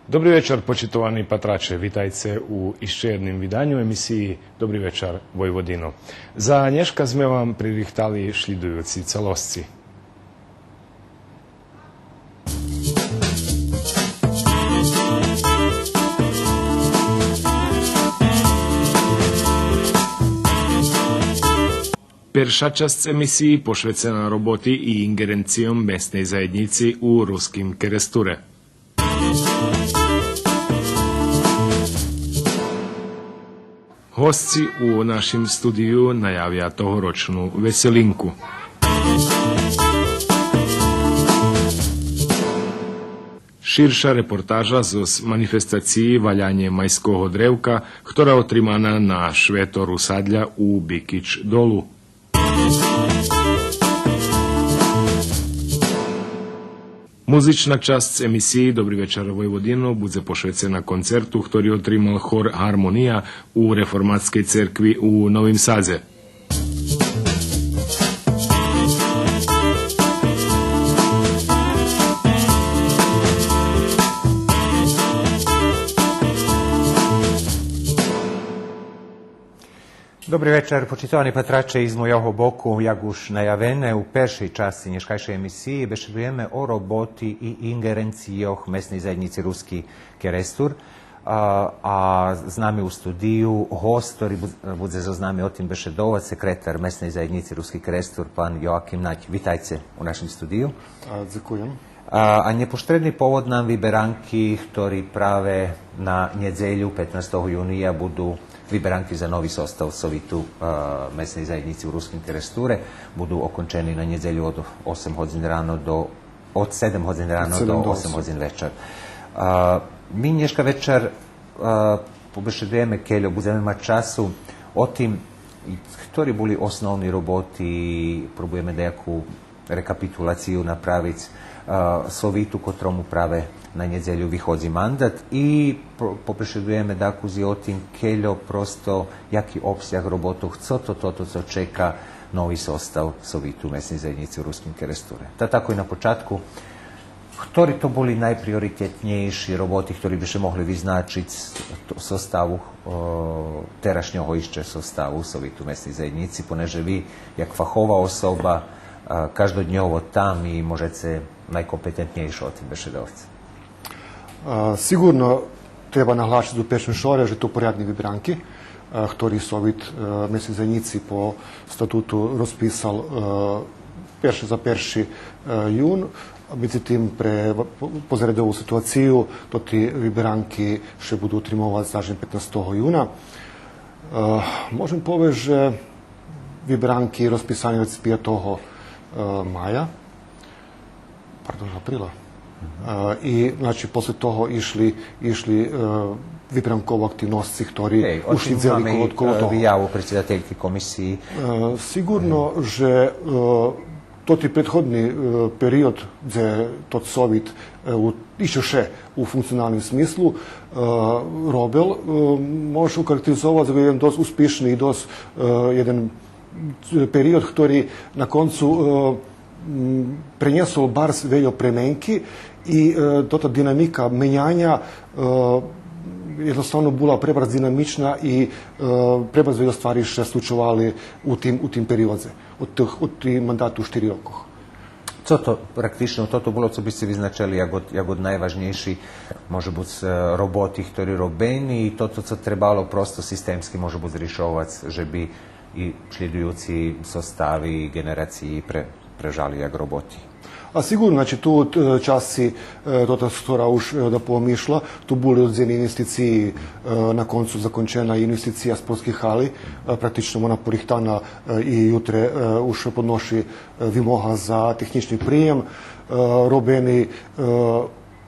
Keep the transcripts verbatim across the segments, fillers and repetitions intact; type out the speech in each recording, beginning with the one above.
Добри вечар, почитовани патраче. Витайце у ище єдним виданю емисиї Добри вечар, Войводино. За нєшка зме вам пририхтали шлїдуюци целосци. Перша часц емисиї пошвецена роботи и инґеренцийом месней заєднїци у Руским Керестуре. Госци у нашим студию наявя тогорочну веселинку. Ширша репортажа зоз манифестациї валянє майского древка, хтора отримана на Швето Русадля у Бикич Долу. Музична часц емисиї Добри вечар, Войводино будзе пошвецена концерту хтори отримал хор Гармония у Реформатскей церкви у Новим Садзе. Добри вечар, почитовани патраче, и з мойого боку, як уж наявене, у першей часци нєшкайшей емисиї бешедуєме о роботи и инґеренцийох Месней заєднїци Руски Керестур. А, а з нами у студию госц, хтори буд-, будзе зоз нами о тим бешедовац, секретар Месней заєднїци Руски Керестур, пан Йоаким Надь. Витайце у нашим студию. А, дзекуєм. А, а нєпоштредни повод нам виберанки, хтори праве на нєдзелю, петнастого юния, буду виберанки за нови состав Совиту, а, Месней заєднїци у Руским Керестуре, буду окончени на нєдзелю од осем годзин рано до, од седем годзин рано до осем годзин вечар. А, ми нєшка вечар, а, побешедуєме кельо будземе мац часу о тим хтори були основни роботи, пробуєме даяку рекапитулацию направиц, а, Совиту котрому праве на нєдзелю виходзи мандат и по-, побешедуєме дакус и о тим кельо просто яки обсяг роботох, цо то, тото цо чека нови состав Совиту Месней заєднїци у Руским Керестуре. Та тако и на початку, хтори то були найприоритетнєйши роботи хтори би ше могли визначиц з составу, о, терашнього ище составу Совиту Месней заєднїци, понеже ви, як фахова особа, а, каждодньово там и можеце найкомпетентнєйше о тим бешедовац. А, сиґурно треба нагласиц у першим шоре же то порядни вибранки, а, хтори Совит, а, Месней заєднїци по статуту розписал, а, перше за перши, а, юн. Медзитим, пре по-, позаредову ситуацию, тоти вибранки ше буду отримовац аж петнастого юна. А, можем повесц же вибранки розписани од пятого, а, мая. Пардон, априла. Е, и, значи, после того ишли, ишли, е, вибранкови активносци, хтори ушли дзели коло, коло того. Вияву предсидательки комисиї. Е, сиґурно же, е, тоти предходни, е, период дзе тот Совит, е, у, ище ше у функционалним смислу, е, робел, е, може ше окарактеризовац як єден досц успишни и досц, е, єден период хтори на концу, е, м, пренєсол барз вельо пременки и, е, тота динамика меняня, е, єдноставно була пребарз динамична и, е, пребарз вельо ствари ше случовали у тим, у тим периодзе, од тих, од тих мандату штири рокох. Цо то практично, тото було цо би сце визначели як од, як од найважнєйши, може буц, е, роботи хтори робени и тото цо требало просто системски, може буц, ришовац, же би и шлїдуюци состави и ґенерациї пре-, прежали як роботи. А сиґурно, значи, ту, е, часци, е, тота хтора уж, е, да помишла, ту були одредзени инвестициї, е, на концу закончена и инвестиция спортскей хали, е, практично вона порихтана, е, и ютре, е, уж подноши, е, вимога за технїчни приєм, е, робени, е,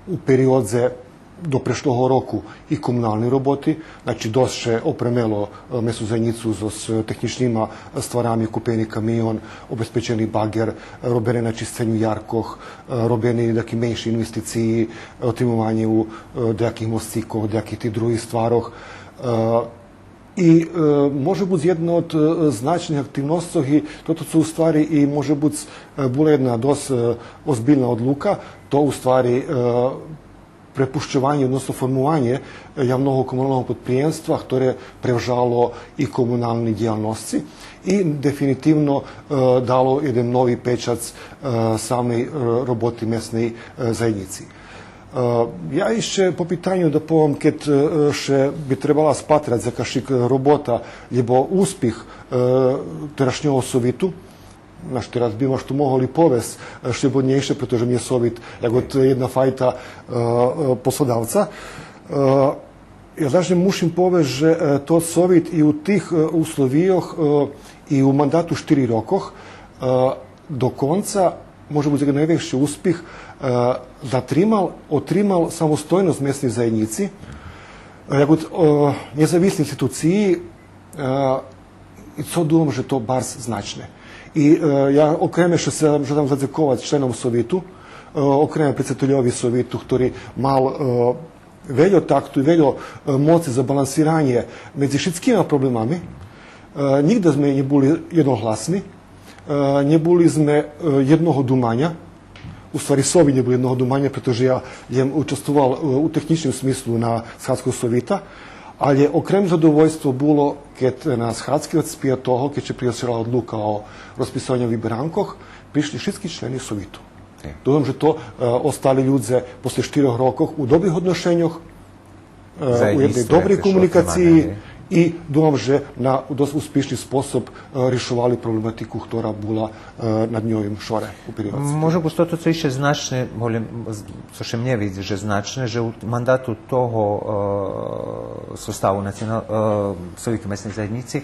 у периодзе до прешлого року и комунални роботи, значи, досц ше опремело, е, месну заєднїцу зоз, е, технїчнима стварами, купени камион, обезпечени багер, е, робене на чисценю яркох, е, робени даяки менши инвестициї, е, отримованю, е, даяких мосцикох, даяких тих других стварох. Е, И, е, може буц єдно од, е, значних активносцох и тото цо у ствари и може буц, е, була єдна досц, е, озбильна одлука, то у ствари, е, препущованє, односно формованє, е, явного комуналного подприємства, хторе превжало и комунални дїялносци и дефинитивно, е, дало єден нови печац, е, самей, е, роботи месней, е, заєднїци. Е, я ище по питаню да повем, кед, е, ше би требала спатрац якашик робота, лєбо успих, е, терашнього Совиту, значи, тераз би ше то могло и повесц, е, шлєбоднєйше, прето же ми є Совит як од єдна файта, е, е, послодавца. Е, я, значи, мушим повесц же, е, тот Совит и у тих, е, условийох, е, и у мандату штири рокох, е, до конца, може буц, найвекши успих, е, затримал, отримал самостойносц месней заєднїци, е, як од, е, нєзависни институциї, е, и цо думам же то барз значне. И, е, я окреме ше, ше дам задзековац членом Совиту, е, окреме предсидательови Совиту, хтори мал, е, вельо такту и вельо, е, моци за балансиранє медзи шицкима проблемами. Е, нїґда зме нє були єдногласни, е, нє були зме, е, єдного думаня. У ствари, Совит нє бул єдного думаня, прето же я єм участвовал, е, у технїчним смислу на схадзкох Совита, алє окрем задовольство було кед на схадзки двацец пиятого, кед ше пригласила одлука о розписованю виберанкох, пришли шицки члени Совиту. Е. Думам же то, е, остали людзе после штирох рокох у добрих одношеньох, е, у єдней добрей комуникациї и думам же на досц успишни способ, е, ришовали проблематику хтора була, е, на дньовим шоре у периодзки. Може буц тото цо ище значне, голєм, з-, цо ше мнє видзи же значне, же у мандату того, е, составу национал-, е, Совиту месней заєднїци,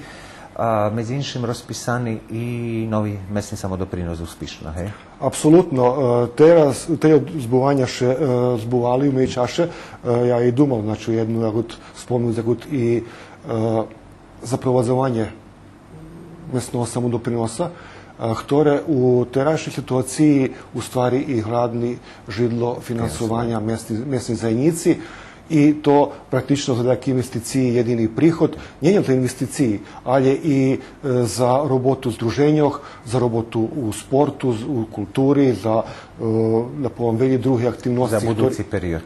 а, медзи иншим розписани и нови месни самодопринос успишно, гей? Апсолутно. Е, тераз, теди збуваня ше, е, збували у медзичаше. Е, я и думал, значи, єдну, як от спомнуц, як от и, е, запровадзованє месного самодоприноса, е, хторе у терашнєй ситуациї у ствари и гладни жидло финансованя месни, месней заєднїци. И то практично за даяки инвестициї єдини приход, нє лєм за инвестициї, алє и, е, за роботу здруженьох, за роботу у спорту, з-, у култури, за, е, да повем, велї други активносци. За будуци период.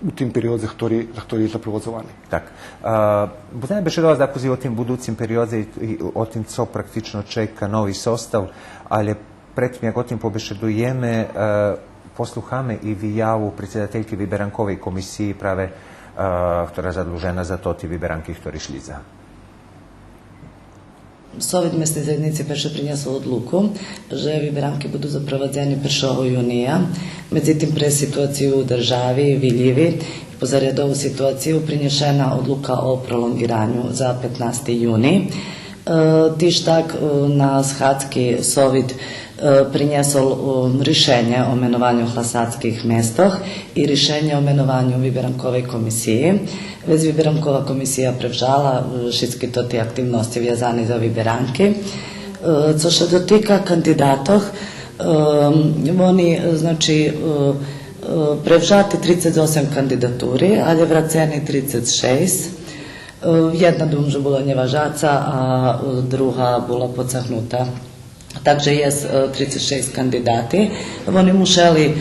У тим периодзе хтори, хтори запровадзовани. Так. Е, будземе бешедовац дакус и о тим будуцим периодзе и, и о тим цо практично чека нови состав, алє Пред тим як о тим побешедуєме, е, послухаме и вияву предсидательки виберанковей комисиї праве, е, хтора задлужена за тоти виберанки хтори шлїдза. Совит месней заєднїци перше принєсол одлуку же виберанки буду запровадзени першого юния. Медзитим, пре ситуацию у держави, вилїви, по зарядову ситуацию принєшена одлука о пролонґираню за петнасти юни. Е, тиж так, е, на схадзки Совит, е, принєсол, е, ришенє о менованю гласацких местох и ришенє о менованю виберанковей комисиї. Вец виберанкова комисия превжала, е, шицки тоти активносци вязани за виберанки. Е, цо ше дотика кандидатох, е, вони, значи, е, е, превжати трицец осем кандидатури, алє врацени трицец шейсц. Е, єдна, думам же, була нєважаца, а, е, друга була подцагнута. Так же єст, е, трицец шейсц кандидати. Вони мушели,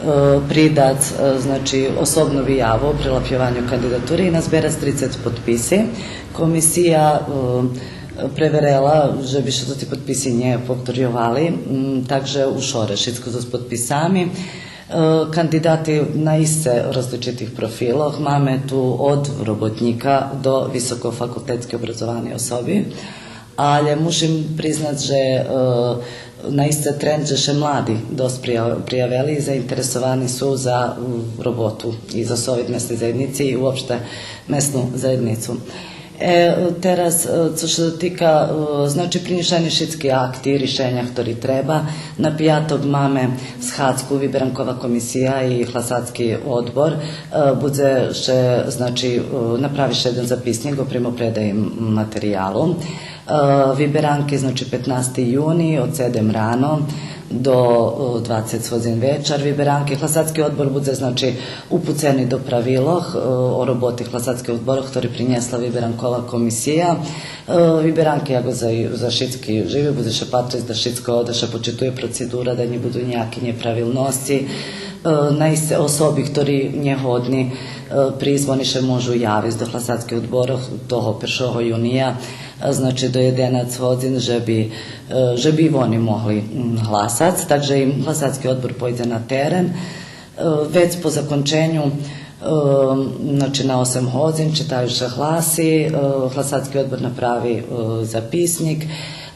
е, придац, е, значи, особну вияву о прилапйованю кандидатури и назберац трицец подписи. Комисия, е, преверела же би ше тоти подписи нє повторйовали, м, так же у шоре шицко зоз подписами. Е, кандидати наисце розличитих профилох. Маме ту од роботнїка до високофакултетски образовани особи. Алє мушим признац же, е, наисце тренд же ше млади досц прия-, приявели и заинтересовани су за, м, роботу и за Совит месней заєднїци и уопште месну заєднїцу. Е, тераз, е, цо ше тика, е, значи, принєшени шицки акти и ришеня хтори треба. На пияток маме схадзку, виберанкова комисия и гласацки одбор, е, будзе ше, значи, е, направи ше єден записнїк о примопредаї материялу. Е, виберанки, значи, петнасти юни, од седем рано до, е, двацец годзин вечар. Виберанки, гласацки одбор будзе, значи, упуцени до правилох, е, о роботи гласацких одборох, хтори принєсла виберанкова комисия. Е, виберанки, яко за, за шицки живи, будзе ше патриц да шицко, да ше почитує процедура, да нє буду нїяки нєправилносци. Е, наисце особи хтори нє годни, е, присц, вони ше можу явиц до гласацких одборох того першого юния, е, значи до єденац годзин, же би, е, же би и вони могли, м, гласац, так же им гласацки одбор пойдзе на терен. Е, вец по законченю, е, значи, на осем годзин читаю ше гласи, е, гласацки одбор направи, е, записнїк,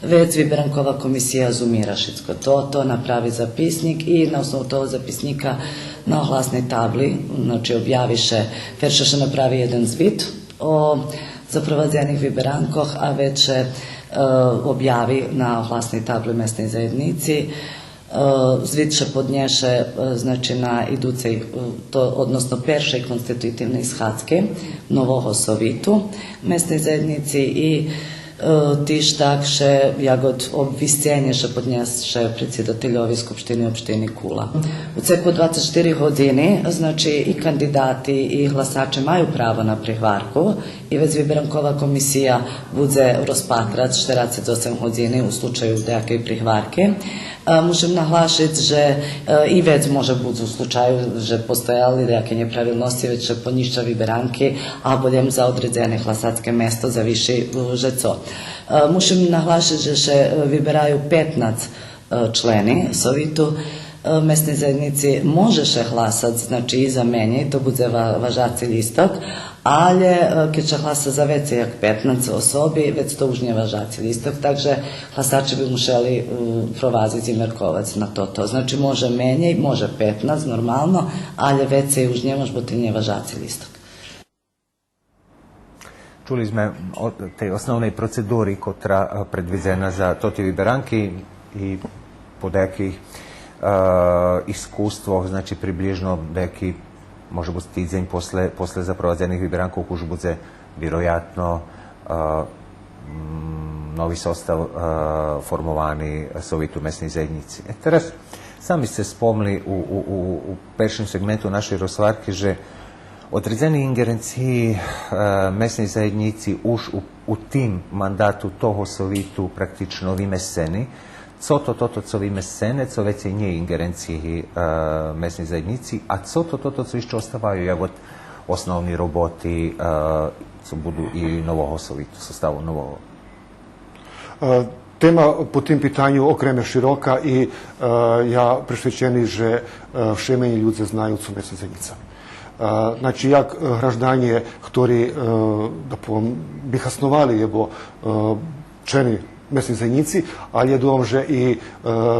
вец виберанкова комисия зумира шицко тото, направи записнїк и на основу того записнїка на огласней табли, значи, обяви ше, перше ше направи єден звит о запровадзених виберанкох, а вец ше, е, обяви на огласней табли месней заєднїци. Е, звит ше поднєше, е, значи, на идуцей, е, то, односно першей конституитивней схадзки нового совиту месней заєднїци и, е, тиж так ше, як од обвисценє ше поднєше предсидательови Скупштини општини Кула. У цеку двацец штири годзини, значи, и кандидати и гласачи маю право на пригварку, и вец виберанкова комисия будзе розпатрац штерацец осем годзини у случаю деякей пригварки. Е, мушим наглашиц же, е, и вец може буц у случаю же постояли деяки нєправилносци, вец ше понїща виберанки, або лєм за одредзене гласацке место завиши, е, же цо. Е, мушим наглашиц же ше, е, вибераю петнац, е, члени совиту, е, месней заєднїци, може ше гласац, значи, и за менєй, то будзе ва-, важаци лїсток, алє, е, кед ше гласа за вецей як петнац особи, вец то уж нє важаци лїсток, так же гласачи би мушели, е, провадзиц и мерковац на тото. Значи, може менєй, може петнац, нормално, алє вецей уж нє мож, бо то нє важаци лїсток. Чули зме о тей основней процедури котра, е, предвидзена за тоти виберанки и по деяких, е, искуствох, значи, приблїжно даяки, може буц тидзень после, после запровадзених виберанкох уж будзе вироятно, е, м, нови состав, е, формовани Совиту месней заєднїци. Е, тераз сами сце спомли у, у, у, у першим сегменту нашей розгварки же одредзени инґеренциї, е, месней заєднїци уж у, у тим мандату того Совиту практично вимесцени. Цо то тото цо вимесцене, цо вецей нє инґеренциї, е, месней заєднїци, а цо то тото цо ище оставаю як од основни роботи, е, цо буду и нового Совиту, составу нового? Е, тема по тим питаню окреме широка и, е, я пресвечени же, е, вше менєй людзе знаю цо месна заєднїца. Е, значи, як, е, гражданє, хтори, е, да повем, би хасновали, лєбо, е, члени месней заєднїци, алє думам же и, е,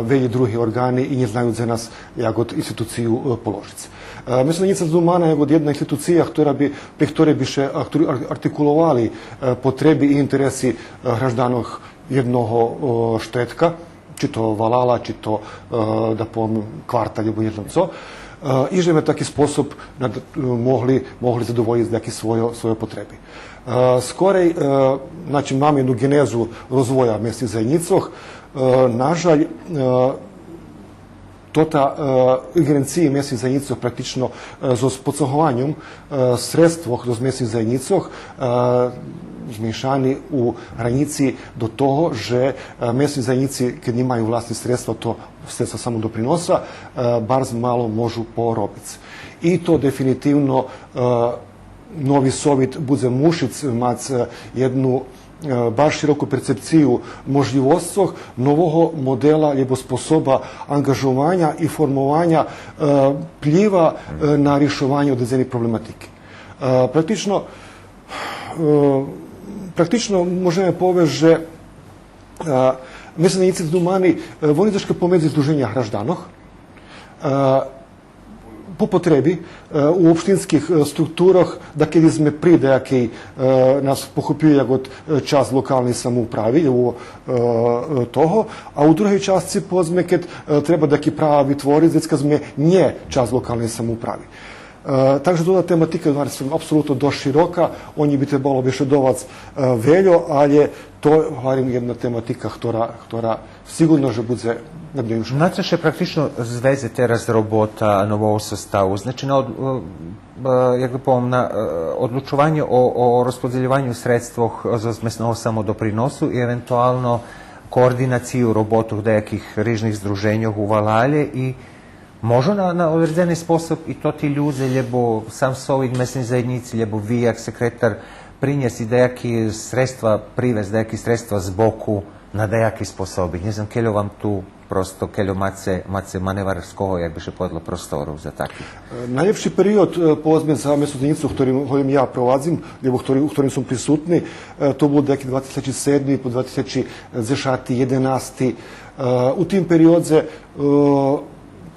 велї други орґани и нє знаю дзе нас як од институцию, е, положиц. Е, месна заєднїца думана як од єдна институция хтора би, при хторей би ше, а, хтори ар-, артикуловали, е, потреби и интереси, е, гражданох єдного, о, штредка, чи то валала, чи то, е, да повем, квартал, або нє знам цо. Е, и же би на таки способ над-, могли, могли задоволїц даяки свойо, свойо потреби. Е, скорей, е, значи, маме єдну ґенезу розвоя месних заєднїцох. Е, нажаль, е, тота, е, инґеренциї месних заєднїцох практично, е, зоз поцагованьом, е, средствох зоз месних заєднїцох, е, зменшани у гранїци до того же, е, месни заєднїци, кед нє маю власни средства, то средства самодоприноса, е, барз мало можу поробиц. И то дефинитивно, е, нови Совит будзе мушиц мац, е, єдну, е, барз широку перцепцию можлївосцох нового модела лєбо способа анґажованя и формованя, е, плїва, е, на ришованє одредзеней проблематики. Е, практично, е, практично можеме повесц же, е, месни заєднїци думани, е, вони трошка помедзи здруженя гражданох, е, По потреби, е, у општинских, е, структурох, дакеди зме при даякей, е, нас похопює як од, е, част локалней самоуправи, лєбо, е, е, того, а у другей часци, поведзме, кед, е, треба даяки права витвориц, вецка зме нє част локалней самоуправи. Е, так же тота тематика, значи, апсолутно досц широка, о нєй би требало бешедовац, е, вельо, алє то, гварим, єдна тематика хтора, хтора сиґурно же будзе на днєвним шолу. На цо ше практично зведзе тераз робота нового составу? Значи, на од-, е, е, як да повем, на, е, одлучованє о, о розподзельованю средствох зоз месного самодоприносу и евентуално координацию роботох даяких рижних здруженьох у валалє и може на, на одредзени способ и тоти людзе, лєбо сам совит месней заєднїци, лєбо ви як секретар принєсц и даяки средства, привесц даяки средства збоку на даяки способи. Нє знам, кельо вам ту просто, кельо маце, маце маневарского, як би ше поведло, простору за таки. Е, найлєпши период, е, поведзме, за месну заєднїцу хторим, хторим я провадзим, лєбо хтори-, у хторим сом присутни, е, то бул даяки два тисячи седми по два тисячи дзешати, єденасти. Е, у тим периодзе, е,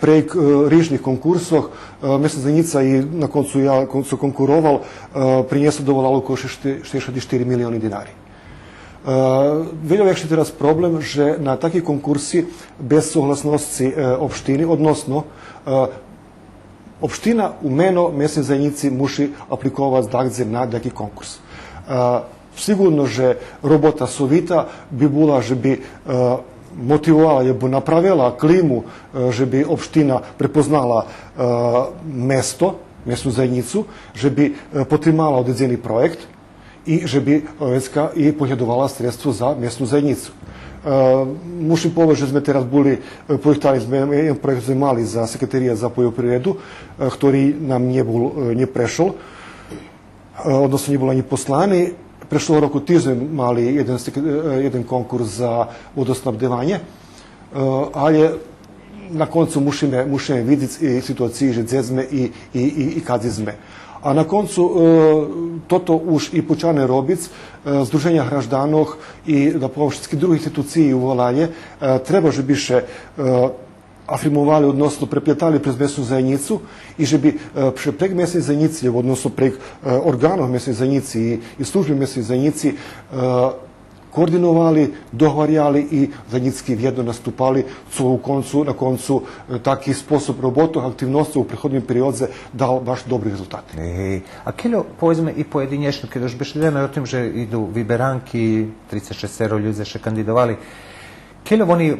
прейґ, е, рижних конкурсох, е, месна заєднїца и на концу я, концу конкуровал, е, принєсла до валалу около шейдзешат, шейдзешат штири милиони динари. Е, вельо векши тераз проблем же на таки конкурси без согласносци, е, општини, односно, е, општина у мено месней заєднїци муши апликовац дагдзе на даяки конкурс. Е, сиґурно же робота совита би була же би, е, мотивовала, лєбо направела климу, е, же би општина препознала, е, место, месну заєднїцу, же би, е, потримала одредзени проєкт, и же би, е, вецка и поглєдовала средство за месну заєднїцу. Е, мушим повесц же зме тераз були, е, порихтали зме, єден проєкт зме мали за Секретарият за польопривреду, е, хтори нам нє бул, е, нє прешол, е, односно нє бул анї послани. Прешлого року тиж зме мали єден сек-, е, єден конкурс за водоснабдеванє. Е, алє на концу мушиме, мушиме видзиц и ситуациї же дзе зме и, и, и, и кадзи зме. А на концу, е, тото уж и почане робиц, е, здруженя гражданох и, да повем, шицки други институциї у валалє, е, треба же би ше, е, афирмовали, односно преплєтали през месну заєднїцу и же би, е, пре-, прейґ месней заєднїци, односно прейґ, е, орґанох месней заєднїци и, и служби месней заєднїци, е, координовали, догваряли и заєднїцки вєдно наступали, цо у концу, на концу, е, таки способ роботох, активносцох у претходним периодзе дал баш добри резултати. Гей. А кельо, поведзме, и поєдинєчно, кед уж бешедземе о тим же иду виберанки, трицец шесцеро людзе ше кандидовали, кельо вони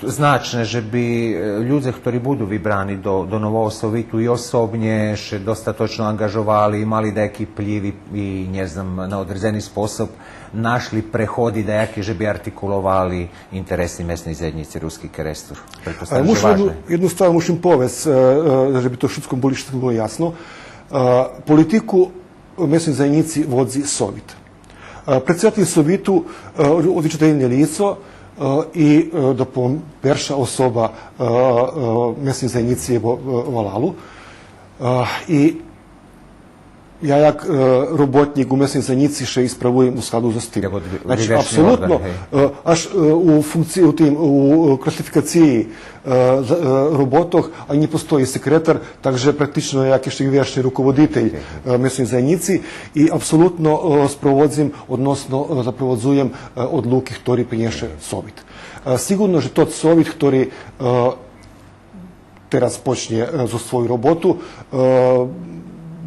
значне же би, е, людзе хтори буду вибрани до, до нового совиту и особнє ше достаточно анґажовали и мали даяки вплїв и, и, нє знам, на одредзени способ нашли преходи даяки же би артикуловали интереси месней заєднїци Руски Керестур? Претпоставям же важне. Е, мушим єдну, єдну ствар мушим повесц, е, е, же би то шицким було, шицким було ясно. Е, политику месней заєднїци водзи совит. Е, предсидатель совиту, е, одвичаєтельне лицо, е, и, е, да повем, перша особа, е, е, месней заєднїци, е, валалу. Е, и я як, е, роботнїк у месней заєднїци ше и справуєм у складу зоз тим. Як од-, значи, вивешни апсолутно, орґан, гей. Е, аж, е, у функциї, у тим, у, у класификациї, е, з-, е, роботох, анї нє постої секретар, так же практично як ище вивешни руководитель, е, месней заєднїци и апсолутно, е, спроводзим, односно, е, запровадзуєм, е, одлуки хтори принєше совит. Е, сиґурно же тот совит хтори, е, тераз почнє, е, зоз свою роботу, е,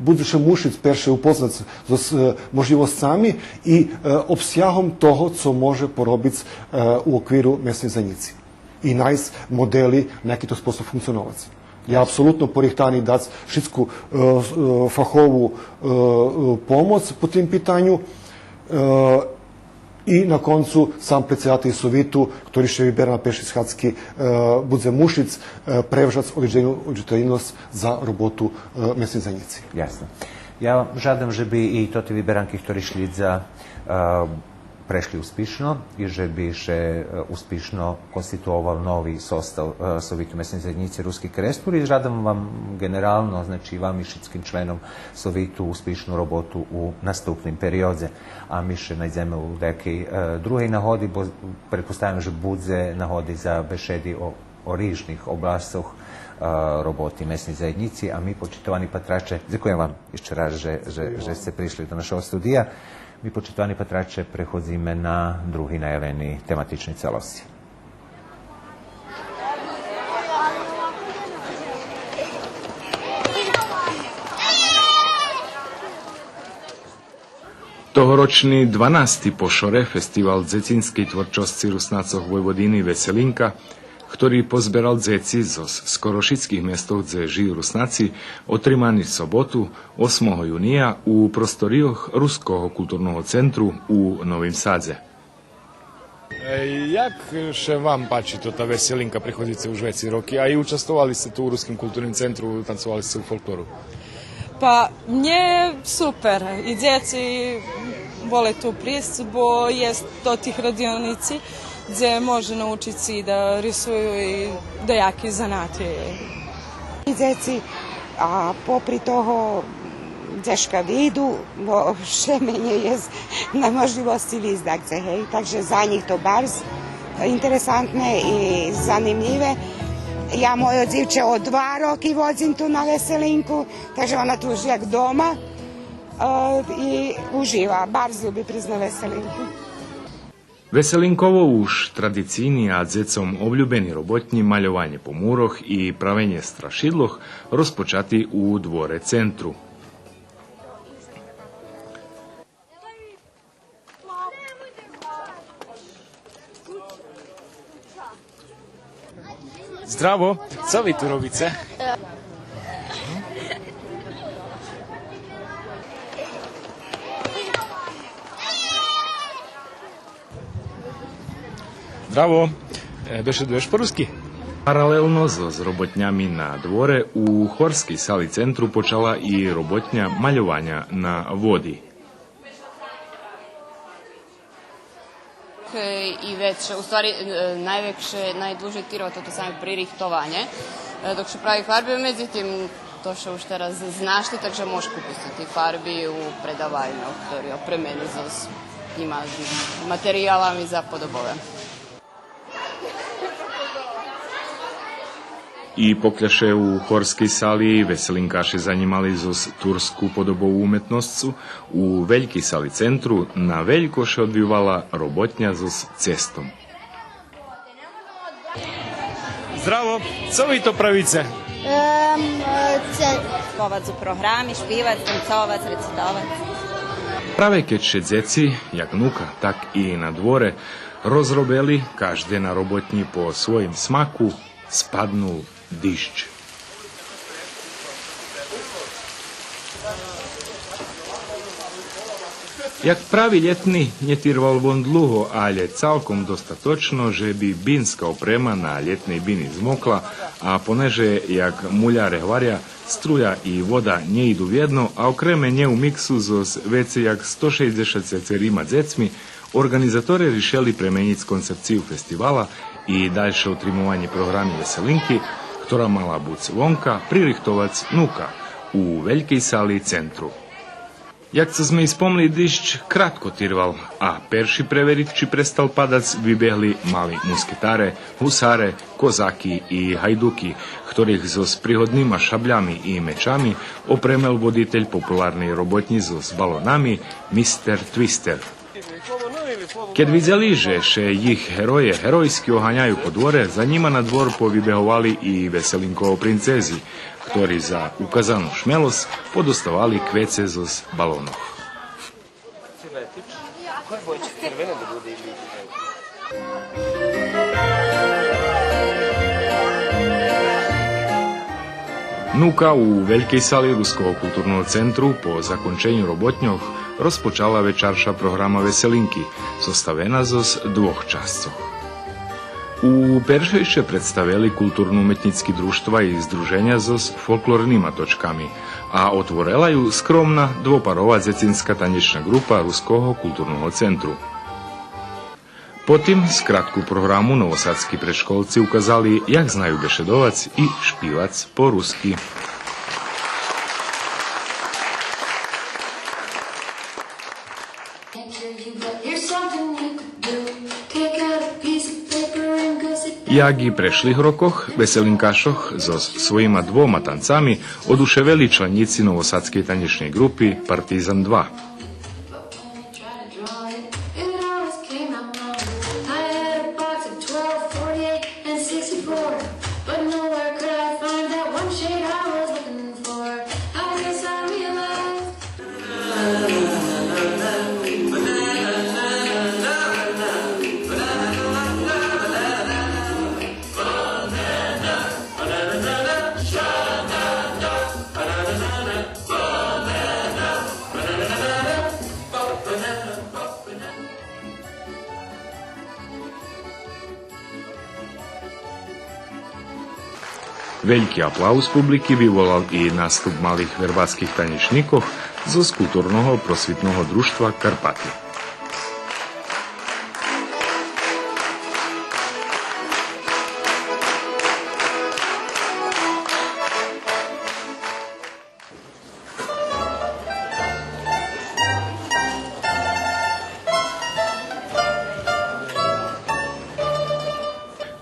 будзе ше мушиц перше упознац зоз, е, можлївосцами и, е, обсягом того цо може поробиц, е, у оквиру месней заєднїци и найсц модели на яки то способ функционовац. Я апсолутно порихтани дац шицку, е, е, фахову, е, е, помоц по тим питаню. Е, И на концу сам предсидатель совиту, хтори ше вибера на першей схадзки, е, будзе мушиц, е, превжац одредзену одвичаєтельносц за роботу, е, месней заєднїци. Ясно. Я вам жадам же би и тоти виберанки хтори шлїдза, е, прешли успишно и же би ше, е, успишно конституовал нови состав, е, Совиту месней заєднїци Руски Керестур и жадам вам ґенерално, значи, вам и шицким членом Совиту успишну роботу у наступним периодзе. А ми ше найдземе у дакей, е, другей нагоди, бо претпоставям же будзе нагоди за бешеди о О рижних обласцох, е, роботи месней заєднїци, а ми, почитовани патраче, дзекуєм вам ище раз же, же, же сце пришли до нашого студия. Ми, почитовани патраче, преходзиме на други наявени тематични целосци. Тогорочни дванасти по шоре фестивал дзецинскей творчосци Руснацох Войводини Веселинка, хтори позберал дзеци зоз скоро шицких местох дзе жию Руснаци, отримани соботу, осмого юния, у просторийох Руского културного центру у Новим Садзе. Е, як ше вам пачи тота Веселинка, приходзице уж вецей роки, а и участвовали сце ту у Руским културним центру, танцовали сце у фолклору? Па, мнє супер. И дзеци воле ту присц, бо єст тотих радионици дзе може научиц и да рисую и даяки занати. И дзеци, а попри того, дзешка виду, бо вше менєй єст на можлївосци висц дакдзе, гей. Так же за нїх то барз интересантне и занимлїве. Я мойо дзивче о два роки водзим ту на Веселинку, так же вона ту уж як дома, е, и ужива, барз люби присц на Веселинку. Веселинково уж традицийни, а дзецом облюбени роботнї, мальованє по мурох и правенє страшидлох, розпочати у дворе центру. Здраво, цо ви ту робице? Здраво. Е, бешедуєш по руски? Паралелно зоз роботнями на дворе, у хорскей сали центру почала и роботня мальованя на води. Е, и векше, у ствари, е, найвекше, найдлужей тирва тото саме пририхтованє, е, док ше прави фарби, медзитим, то ше уж тераз знашли, так же мож купиц тоти фарби у предавальньох, хтори опремени зоз тима материялами за подобове. И покля ше у хорскей сали веселинкаше занїмали зоз турску подобову уметносцу, у велькей сали центру навелько ше одвивала роботня зоз цестом. Здраво, цо ви то правице? Ем, е, це... Повадз у програми, шпивац, танцовац, рецитовац. Праве кед ше дзеци, як нука, так и на дворе, розробели, кажде на роботнї по своїм смаку, спаднул диждж. Як прави лєтни, нє тирвал вон длуго, алє цалком достаточно же би бинска опрема на лєтней бини змокла, а понеже, як муляре гваря, струя и вода нє иду вєдно, а окреме нє у миксу зоз вецей як сто шейдзешат цецерима дзецми, орґанизаторе ришели пременїц концепцию фестивала и дальше отримованє програми Веселинки, хтора мала буц вонка, пририхтовац нука у велькей сали центру. Як цо зме и спомли, диждж кратко тирвал, а перши превериц чи престал падац вибегли мали мускетаре, гусаре, козаки и гайдуки, хторих зоз пригоднима шаблями и мечами опремел водитель популарней роботнї зоз балонами мистер Твистер. Кед видзели же ше їх герое геройски оганяю по дворе, за нїма на двор повибеговали и Веселинково принцези, хтори за указану шмелосц подоставали квеце зоз балонох. Нука у велькей сали Руского културного центру по законченю роботньох розпочала вечарша програма Веселинки, составена зоз двох часцох. У першей ше представели културно-уметнїцки дружтва и здруженя зоз фолклорнима точками, а отворела ю скромна двопарова дзецинска танєчна ґрупа Руского културного центру. Потим скратку програму новосадски предшколци указали як знаю бешедовац и шпивац по руски. Here's something you could do. Take out a piece of paper and go sit down. Як и прешлих рокох, веселинкашох зоз своїма двома танцами одушевели членїци новосадскей танєчней ґрупи Партизан два. Вельки аплауз публики виволал и наступ малих вербаских танєчникох зоз Културного просвитного дружтва Карпати.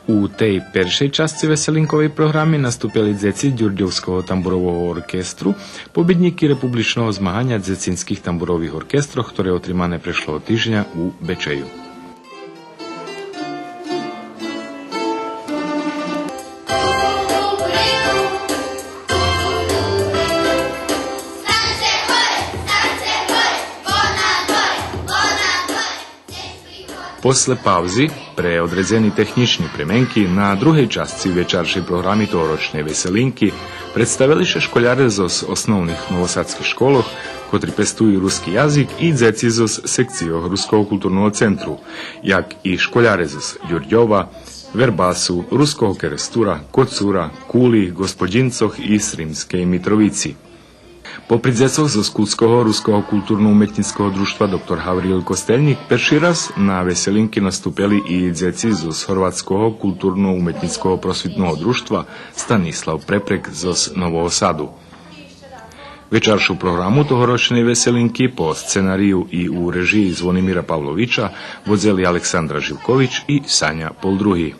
У тей першей часци веселинковей програми наступели дзеци Дюрдьовского тамбурового оркестру, побиднїки републичного змаганя дзецинских тамбурових оркестрох, хторе отримане прешлого тижня у Бечею. После паузи, пре одредзени технїчни пременки, на другей часци вечаршей програми тогорочней Веселинки представели ше школяре зоз основних новосадских школох, котри пестую руски язик, и дзеци зоз секцийох Руского културного центру, як и школяре зоз Дюрдьова, Вербасу, Руского Керестура, Коцура, Кули, Ґосподїнцох и Сримскей Митровици. Попри дзецох зоз Кулского руского културно-уметнїцкого дружтва „Доктор Гавриїл Костельнїк”, перши раз на Веселинки наступели и дзеци зоз Горватского културно-уметнїцкого просвитного дружтва „Станислав Препрек” зоз Нового Саду. Вечаршу програму тогорочней Веселинки по сценарию и у режиї Звонимира Павловича водзели Александра Живкович и Саня Полдруги.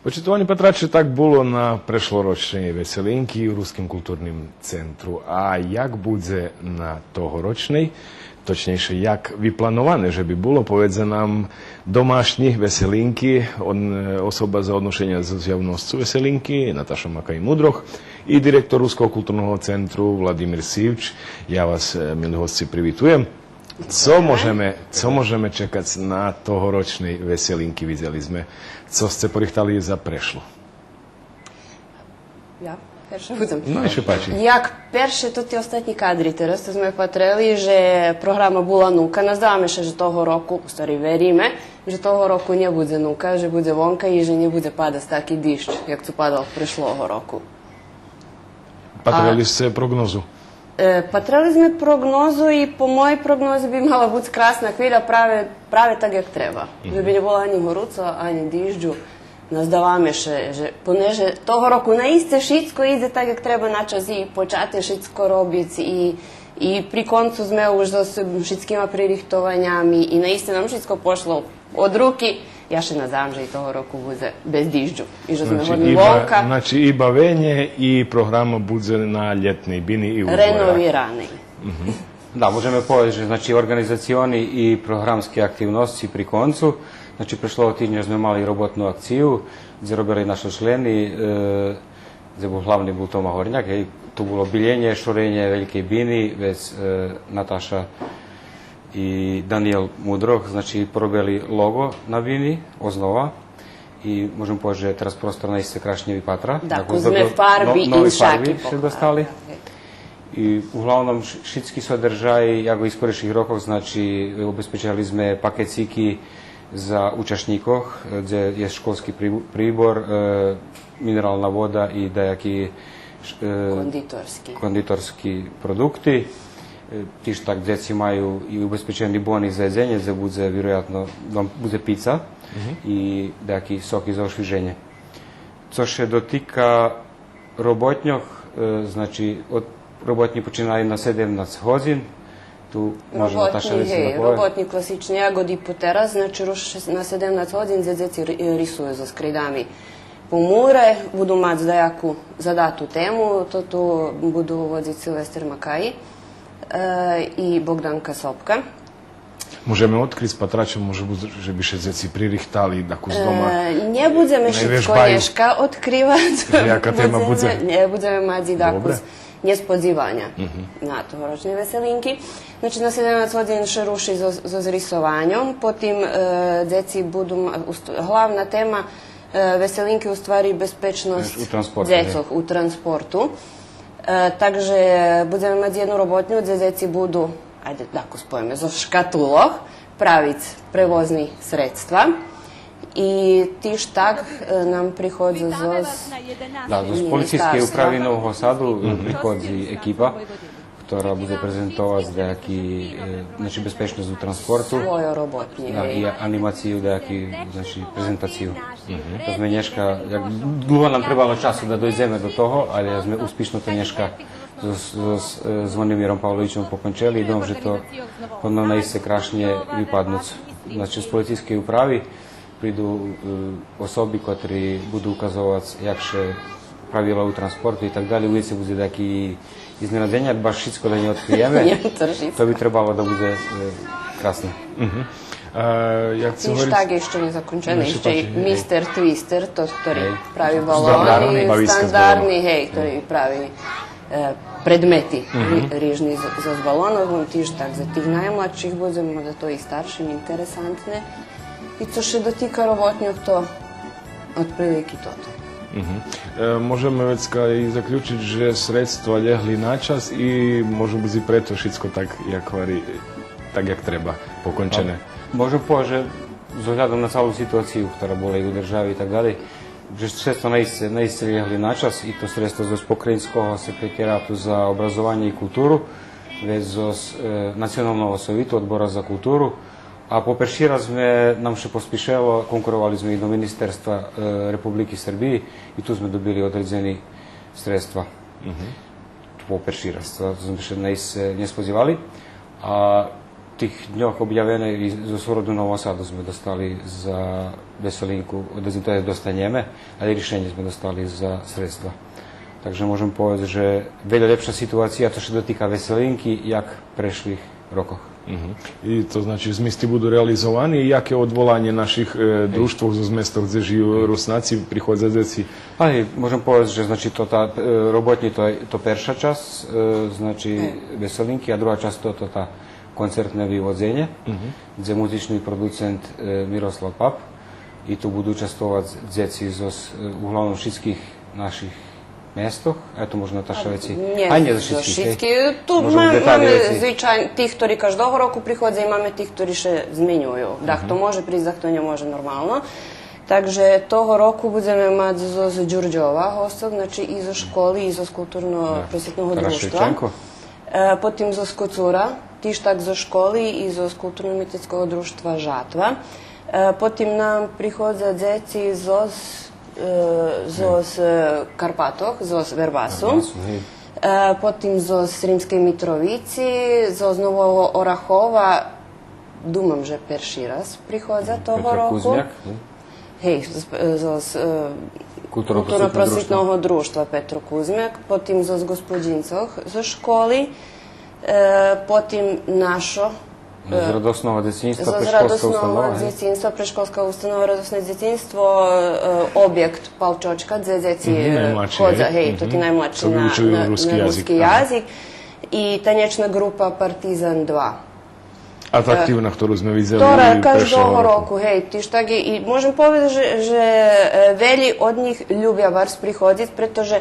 Почитовани патраче, так було на прешлорочней Веселинки у Руским културним центру. А як будзе на тогорочней? Точнєйше, як виплановане же би було, поведзе нам домашнї Веселинки, он, е, особа за одношеня з явносцу Веселинки, Наташа Макай-Мудрох, и директор Руского културного центру Владимир Сивч. Я вас, е, мили госци, привитуєм. Цо можеме, цо можеме чекац на тогорочней Веселинки? Видзели зме цо сце порихтали за прешлу. Я перше будзем. Но, нєх ше пачи. Як перше, то ти остатнї кадри. Тераз то зме патрели же програма була нука. Наздаваме ше же того року, у ствари вериме, же того року нє будзе нука, же будзе вонка и же нє будзе падац таки диждж, як цо падал прешлого року. Патрели сце прогнозу? Е, патрели зме прогнозу и по моєй прогнози би мала буц красна хвиля праве, праве так як треба. Же би нє було анї горуцо, анї дижджу. Наздаваме ше же, понеже того року наисце шицко идзе так як треба, на час и почати шицко робиц и, и при концу зме уж зоз шицкима пририхтованями и наисце нам шицко пошло од руки. Я ше наздавам же и того року будзе без дижджу. И же зме годни вовка. Значи, и бавенє и програма будзе на лєтней бини и у дворах. Реновирани. Да, можеме повесц же, значи, орґанизациони и програмски активносци при концу. Значи, прешлого тижня зме мали роботну акцию, дзе робели нашо члени, е, дзе бул главни бул Тома Горняк, гей, то було биленє, шоренє велькей бини, вец, е, Наташа и Даниєл Мудрох, значи, поробели лого на бини, ознова. И можем повесц же тераз простор наисце крашнє випатра. Да, куз зме фарби, нови фарби ше достали. И углавном ш-, шицки содржаї, як у скорейших рокох, значи, обезпечели зме пакецики за учашнїкох, дзе єст школски при-, прибор, е, минерална вода и даяки ш-, е, кондиторски продукти. Е, тиж так дзеци маю и обезпечени бони за єдзенє, дзе будзе, вироятно, вам будзе пица и даяки соки за ошвиженє. Цо ше дотика роботньох, е, значи, од, роботнї починаю на седемнац годзин, Ту може Наташа вецей да пове. Роботнї, класични, як и потераз, значи, руш на седемнац годзин дзе дзеци ри-, рисую зоз крейдами по муре, буду мац даяку задату тему, то ту буду водзиц Силвестер Макаї, е, и Богданка Сопка. Можеме одкриц, патраче, може буц же би ше дзеци пририхтали, дакус дома. Е, нє будземе шицко нєшка одкривац. Яка тема будзе? Нє, будземе мац и дакус нєсподзиваня на тогорочней Веселинки. Значи, на седемнац годзин ше руши зоз, зоз рисованьом, потим, е, дзеци буду ма-, уст-, главна тема, е, Веселинки у ствари безпечносц дзецох у транспорту. Е, так же будземе мац єдну роботню, дзе дзеци буду, айде, дакус повеме, зоз шкатулох правиц превозни средства. И тиж так, е, нам приходза зоз... Да, зоз Полицийскей управи Нового Саду, е, приходзи екипа, котра будзе презентовац даяки, е, значи, безпечносц у транспорту. Свойо роботнї, да, гей. И анимацию даяки, значи, презентацию. То зме нєшка, як длуго нам требало часу да дойдземе до того, але зме успишно то нєшка зоз, зоз, е, Звонимиром Павловичом покончели и думам же то повинно наисце крашнє випаднуц. Значи, з Полицийскей управи приду, е, особи котри буду указовац як ше правила у транспорту и так далєй, увек будзе даяки изненадзеня, як баш шицко да нє одкриєме. Нє, то шицко. То би требало да будзе, е, красне. Мгм. А, як ци говориц... Тиж так ище нє закончени, ище и мистер Твистер, тот хтори прави балони, стандардни, гей, хтори прави, е, предмети ри-, рижни з-, зоз балонох, он тиж так за тих наймладших будзе, можда то и старшим интересантне. И цо ше дотика роботньох, то отприлики тото. Мгм. Е, можеме вецка и заключиц же средства лєгли на час и може буц и прето шицко так, як гвари, так як треба, покончене. А, можем повесц же з оглядом на цалу ситуацию котра була и у держави и так далєй, же средства наисце, наисце лєгли на час, и то средства зоз Покраїнского секретарияту за образованє и културу, вец зоз, е, Националного совиту, Одбора за културу, а по перши раз зме, нам ше поспишело, конкуровали зме и до Министерства, е, Републики Сербиї и ту зме добили одредзени средства. Мгм. По перши раз, то зме ше наисце нє сподзивали. А тих дньох обявене и зоз Уреду Нового Саду зме достали за Веселинку, одредзени, то єст достанєме, але и ришенє зме достали за средства. Так же можем повесц же вельо лєпша ситуация, цо ше дотика Веселинки, як прешлих рокох. Мгм. И то значи змисти буду реализовани. И яке одволанє наших, е, дружтвох зоз местох дзе жию Руснаци, приходза дзеци? Ай, можем повесц же, значи, то та, е, роботнї, то, то перша часц, е, значи, Веселинки, а друга часц то, то та концертне виводзенє, дзе музични продуцент, е, Мирослав Пап, и ту буду участвовац дзеци зоз, е, углавном шицких наших местох. Ето, може Наташа вецей. Нє, а нє зоз шицких, гей. Ту маме, маме звичайно тих хтори каждого року приходза и маме тих хтори ше зменюю. Дахто може присц, дахто нє може, нормално. Так же того року будземе мац зоз Дюрдьова госцох, значи и зоз школи, и зоз културно-просвитного дружтва. Е, потим зоз Коцура, тиж так зоз школи и зоз културно-уметнїцкого дружтва Жатва. Е, потим нам приходза дзеци зоз, е, зоз, е, Карпатох, зоз Вербасу. Вербасу, гей. Е, потим зоз Сримскей Митровици, зоз Нового Орахова, думам же перши раз приходза того року. Петро Кузмяк, гей? Гей, з, з, з, е, културно-просвитного дружтва Петро Кузмяк, потим зоз Ґосподїнцох, зоз школи, е, потим нашо, е, зоз Радосного дзецинства, зоз предшколска установа, Радосного дзецинства, предшколска установа, Радосне дзецинство, е, обєкт Палчочка, дзе дзеци, е, ходза, гей, тоти наймладши на, на, на руски язик. И танєчна ґрупа Партизан два. Атрактивна, хтору зме видзели и прешлого року. Каждого року, гей, тиж так и, и можем повесц же, же, е, велї од нїх любя барз приходзиц, прето же,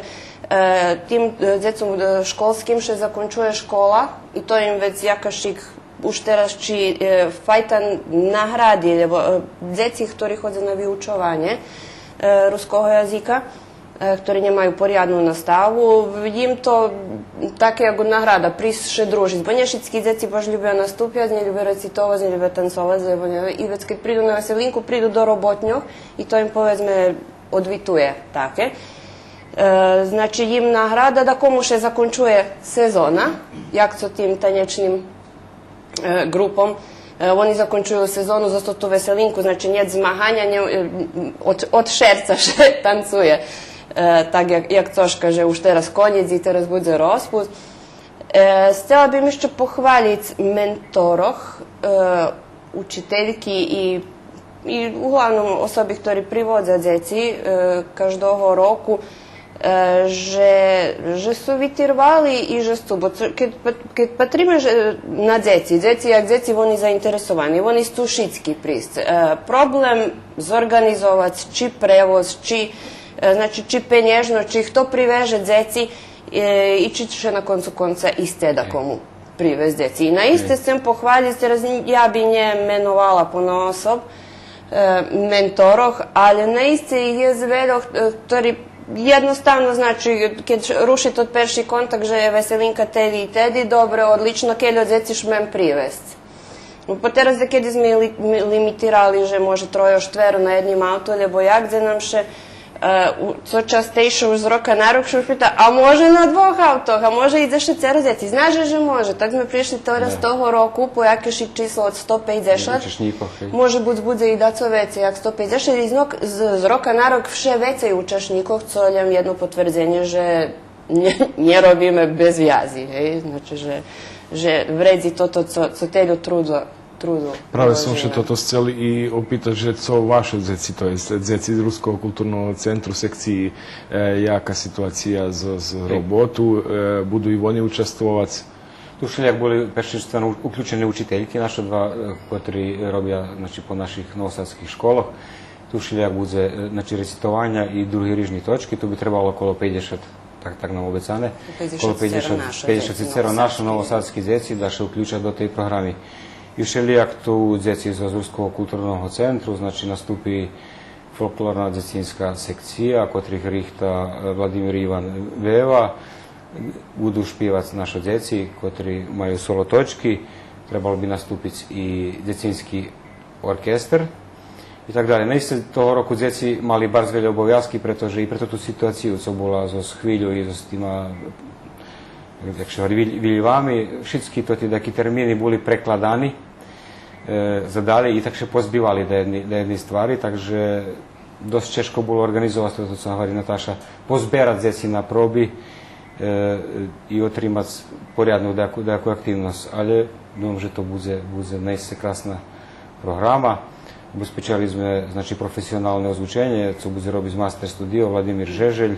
е, тим, е, дзецом, е, школским ше закончує школа и то им вец якашик уж тераз чи, е, файта награди, лєбо, е, дзеци хтори ходза на виучованє, е, руского язика, е, хтори нємаю порядну наставу, им то таке як награда, присц ше дружиц, бо нє шицки дзеци баш любя наступяц, нє любя рецитовац, нє любя танцовац, лєбо нє, и вец кед приду на Веселинку, приду до роботньох и то им, поведзме, одвитує таке. Е, значи, им награда, дакому ше закончує сезона, як цо тим танєчним е, ґрупом. Е, вони закончую сезону зоз тоту веселинку, значи, нєт змаганя, нє, е, од, од шерца ше танцує. Е, так як, як цошка, же уж тераз конєц и тераз будзе розпуст. Е, сцела бим ище похвалїц менторох, е, учительки и, и углавном особи хтори приводза дзеци, е, каждого року, е, же, же су витирвали и же су, бо цо, кед, кед патриме же, на дзеци, дзеци як дзеци, вони заинтересовани, вони сцу шицки присц. Е, проблем зорґанизовац чи превоз, чи, е, значи, чи пенєжно, чи хто привеже дзеци, е, и чи ше на концу конца и сце дакому привесц дзеци. И наисце сцем похвалїц, тераз я би нє меновала понаособ, е, менторох, але наисце єст вельо, е, хтори єдноставно, значи, кед ш-, руши тот перши контакт же веселинка теди и теди, добре, одлично, кельо дзеци шмем привесц. Бо тераз дакеди зме ли-, ми-, лимитирали же може тройо, штверо на єдним авто, лєбо як, дзе нам ше, е, у-, цо частейше уж з рока на рок ше уж пита: „А може на двох автох, а може и дзешецеро дзеци?“ Знаш же, же може. Так зме пришли тераз того року по якешик число од сто пейдзешат. Учашнїкох, гей. Може буц будзе и дацо вецей як сто пейдзешат, и знок з, з рока на рок вше вецей учашнїкох, цо лєм єдно потвердзенє же нє, нє робиме без вязи, гей? Значи же, же вредзи тото цо, цо тельо труду, труду. Праве сом ше тото сцел и опитац же цо вашо дзеци, то єст дзеци з Руского културного центру, секциї, е, яка ситуация з, з роботу, е, буду и вони участвовац? Ту шелїяк були першенствено уключени учительки, нашо два, е, котри робя, значи, по наших новосадских школох. Ту шелїяк будзе, е, значи, рецитованя и други рижни точки, ту би требало около пейдзешат, так, так нам обецане. Коло пейдзешат, пейдзешат сцеро нашо новосадски дзеци да ше уключа до тей програми. И шелїяк ту дзеци з Руского културного центру, значи, наступи фолклорна дзецинска секция, котрих рихта, е, Владимир Иван Вева, буду шпивац нашо дзеци, котри маю соло точки, требало би наступиц и дзецински оркестер и так далєй. Наисце того року дзеци мали барз вельо обовязки, прето же и пре тоту ситуацию цо була зоз хвилю и зоз тима, як ше говори, виль-, вильвами, шицки тоти даки термини були прекладани, е, за далєй и так ше позбивали даєдни, даєдни ствари, так же досц чежко було орґанизовац, тото цо говори Наташа, позберац дзеци на проби, е, и отримац порядну даяку, даяку активносц. Але думам же то будзе, будзе наисце красна програма. Обезпечели зме, значи, професионалне озвученє, цо будзе робиц мастер студио Владимир Жежель,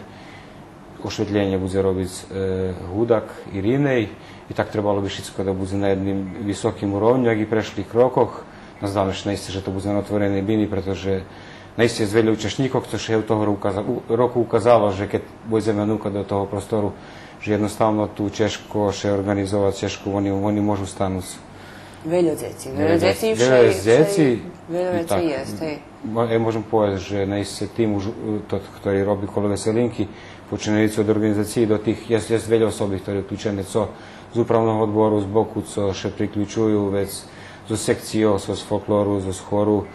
ошветлєнє будзе робиц, е, Гудак Ириней, и так требало би шицко да будзе на єдним високим уровню, як и прешлих рокох. Наздаваме ше наисце же то будзе на отвореней бини, прето же наисце єст вельо учашнїкох, цо ше того року указа-, у-, року указало же кед будземе нука до того простору, же єдноставно ту чежко ше орґанизовац, чежко вони, вони можу стануц. Вельо дзеци, вельо дзеци, вельо дзеци, вельо вецей єст, гей. Мо-, е, можем повесц же наисце тим уж, е, тот, хтори роби коло веселинки, починаючи од орґанизациї до тих, єст, єст вельо особи хтори уключени, цо з управного одбору, збоку, цо ше приключую вец зоз секцийох, зоз фолклору, зоз хору.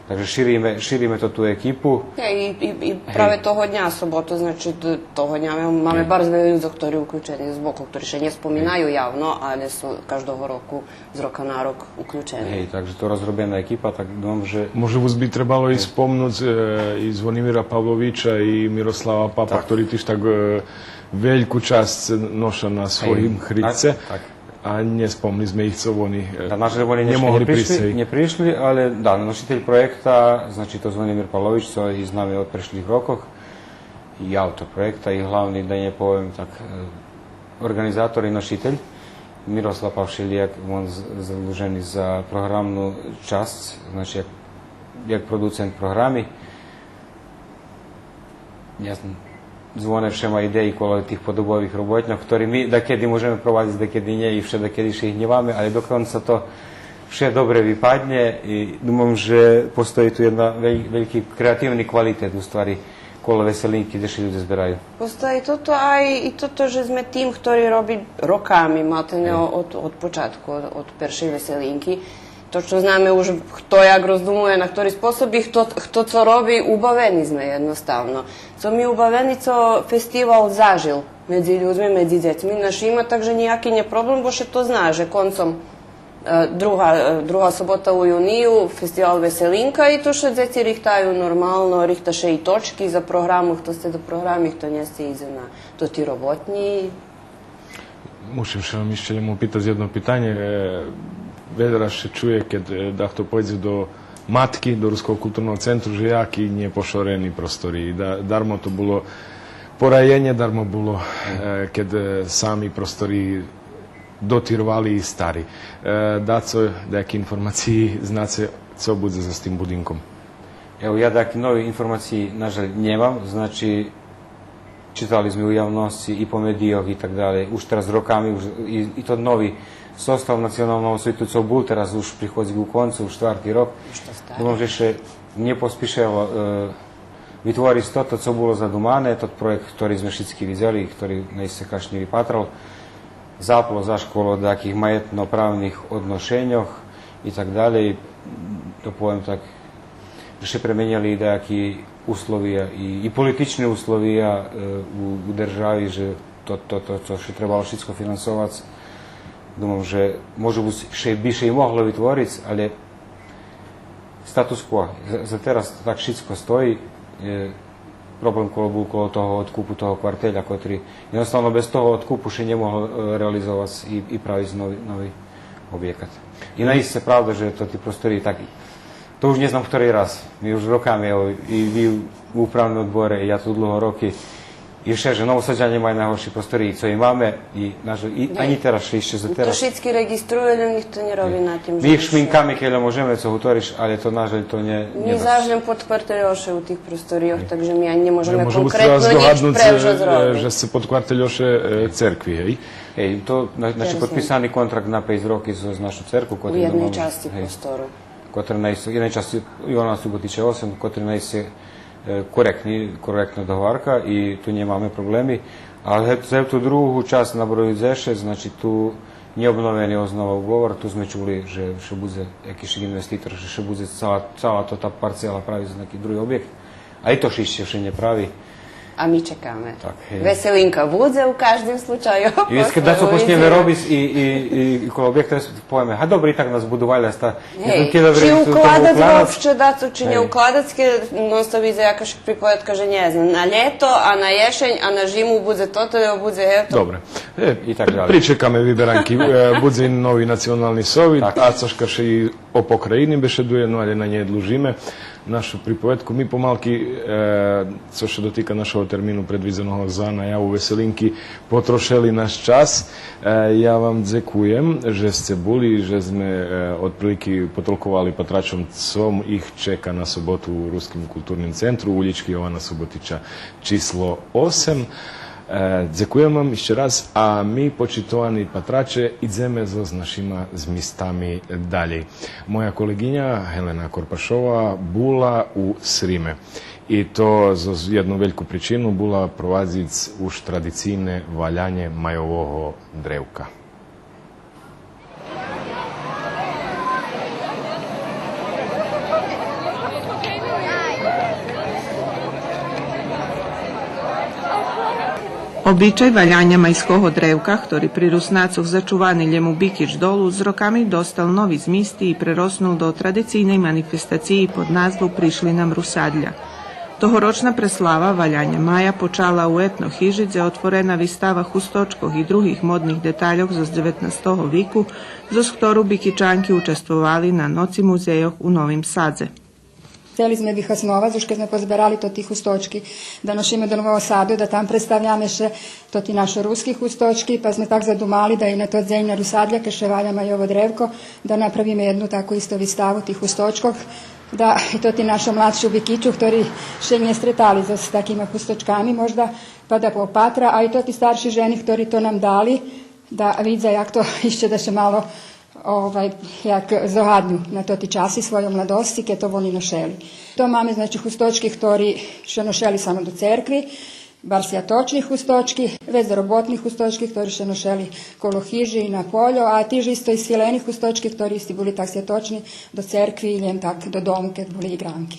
Так же шириме, шириме тоту екипу. Нє, и, и, и праве того дня, соботу, значи, т-, того дня маме, маме барз вельо людзох хтори уключени збоку, хтори ше нє споминаю явно, але су каждого року з рока на рок уключени. Гей, так же то розробена екипа, так думам же... Може уж би требало и спомнуц, е, и Звонимира Павловича и Мирослава Папа, хтори тиж так, е, вельку часц ноша на своїм хрипце. Так, так. А нє спомнели зме их, цо вони, е, нє могли присц. Да, на жаль, вони нє пришли, але, да, носитель проєкта, значи, то Звонимир Павлович, цо и з нами од прешлих рокох, и автор проєкта, и главни, да нє повем так, е, орґанизатор и носитель. Мирослав Павшелїяк, вон з-, задолжени за програмну часц, значи, як, як продуцент програми. Ясно. Дзвонеме вше на идеї коло тих подобових роботньох, хтори ми дакеди можеме провадзиц, дакеди нє, и вше дакеди ше и гнєваме, але до конца то вше добре випаднє и думам же постої ту єдна вель-, вельки креативни квалитет, у ствари, коло веселинки, дзе ше людзе збераю. Постої тото, а и, и тото же зме тим хтори роби роками, малтене од, од початку, од, од першей веселинки. Точно знаме уж хто як роздумує, на хтори способ и хто, хто цо роби, убавени зме єдноставно. Цо ми убавени, цо фестивал зажил медзи людзми, медзи дзецми нашима, так же нїяки нє проблем, бо ше то зна же концом Е, друга, е, друга собота у юнию, фестивал Веселинка, и ту ше дзеци рихтаю нормално, рихта ше и точки за програму, хто сце до програми, хто нє сце, идзе на тоти роботнї. Мушим ше вам ище лєм упитац єдно питанє. Е, вельо раз ше чує, кед, е, дахто пойдзе до Матки, до Руского културного центру, же яки нєпошорени простори. Да, дармо то було пораєнє, дармо було, е, кед, е, сами простори дотирвали и стари. Е, дацо, даяки информациї знаце, цо будзе зоз тим будинком? Ево, я даяки нови информациї, нажаль, нємам. Значи, читали зме у явносци и по медийох и так далєй. Уж тераз роками, уж и, и тот нови состав Националного совиту, цо бул, тераз уж приходзи ку концу, уж штварти рок. Думам же ше нє поспишело, е, витвориц тото цо було задумане, тот проєкт хтори зме шицки видзели и хтори наисце кашнє випатрал, запло заш коло даяких маєтноправних одношеньох и так далєй. То повем так, же ше пременєли и даяки условия и, и политични условия, е, у, у держави, же то, то, то, то ше требало шицко финансовац. Думам же може буц ше, би ше и могло витвориц, алє статус-кво. За, за тераз так шицко стої. Е, проблем коло бул коло того откупу того квартеля, котри єдноставно без того откупу ше нє могло, е, реализовац и, и правиц нови, нови обєкат. И наисце правда же тоти простори так, то уж нє знам хтори раз. Ми уж роками, ево, и ви у управним одборе, и я ту длуго роки, и вше же Новосадяне маю найгорши простори, цо и маме, и, нажаль, и анї тераз ше ище за тераз. То шицки реґиструю, лєм нїхто нє роби на тим. Ми их шминкаме кельо можеме, цо гуториш, алє то, нажаль, то нє, нє досц. Ми заш лєм подквартельоше у тих просторийох, так же ми анї нє можеме конкретно нїч превжо зробиц. Же сце подквартельоше, е, церкви, гей? Гей, то, на-, значи, подписани контракт на пейц роки з, з нашу церкву, котра у єдней часци простору. Котра наисце, єдней часци, и она Суботича осем, котра наисце, е, коректни, коректна договарка и ту нємаме проблеми. А за ту другу часц на Брою дзешец, значи, ту нє обновени ознова уговор, ту зме чули же, же будзе якиш инвеститор, же, же будзе цала, цала тота парцела правиц за нїки други обєкт. А и то ше ище вше нє прави. А ми чекаме. Так, гей. Веселинка будзе у каждим случаю. И вецка дацо почнєме робиц и, и, и, и коло обєкта повеме: „А добре, и так нас буду валєц, та...” Гей, чи укладац вообще дацо, чи нє укладац, кед нон-стоп идзе якаш приповедка же нє знам, на лєто, а на єшень, а на жиму будзе тото, будзе гевто. Добре. Е, и так далєй. Причекаме виберанки, е, будзе и нови Национални совит, а цошка ше и о покраїни бешедує, но алє на нє длужиме нашу приповедку. Ми помалки, е, цо ше дотика нашого термину предвидзеного за наяву Веселинки, потрошели наш час. Е, я вам дзекуєм же сце були, же зме, е, одприлики потолковали патрачом цо их чека на соботу у Руским културним центру, улїчки Йована Суботича, число осем. Е, дзекуєм вам ище раз, а ми, почитовани патраче, идземе зоз нашима змистами далєй. Моя колеґиня Гелена Корпашова була у Сриме. И то зоз єдну вельку причину, була провадзиц уж традицийне валянє майового древка. Обичай валяня майского древка, хтори при Руснацох зачувани лєм у Бикич Долу, з роками достал нови змисти и прероснул до традицийней манифестациї под назву Пришли нам Русадля. Тогорочна преслава валяня мая почала у етно хижи, дзе отворена вистава хусточкох и других модних детальох зоз дзеветнастого вику, зоз хтору Бикичанки участвовали на Ноци музейох у Новим Садзе. Хцели зме вихасновац, уж кед зме позберали тоти хусточки, да ношиме до Нового Саду, да там представяме ше тоти нашо руски хусточки, па зме так задумали да и на тот дзень на Русадля, кед ше валя майово древко, да направиме єдну таку исто виставу тих хусточкох, да и тоти нашо младши у Бикичу, хтори ше нє стретали зоз такима хусточками, можда, па да поопатра, а и тоти старши жени хтори то нам дали, да видза як то ище да ше мало, овай, як зогадню на тоти часи свойо младосци, кед то вони ношели. То маме, значи, хусточки хтори ше ношели само до церкви, барз святочни хусточки, вец роботни хусточки хтори ше ношели коло хижи и на польо, а тиж исто и свилени хусточки хтори исти були так святочни до церкви и лєм так додому кед були игранки.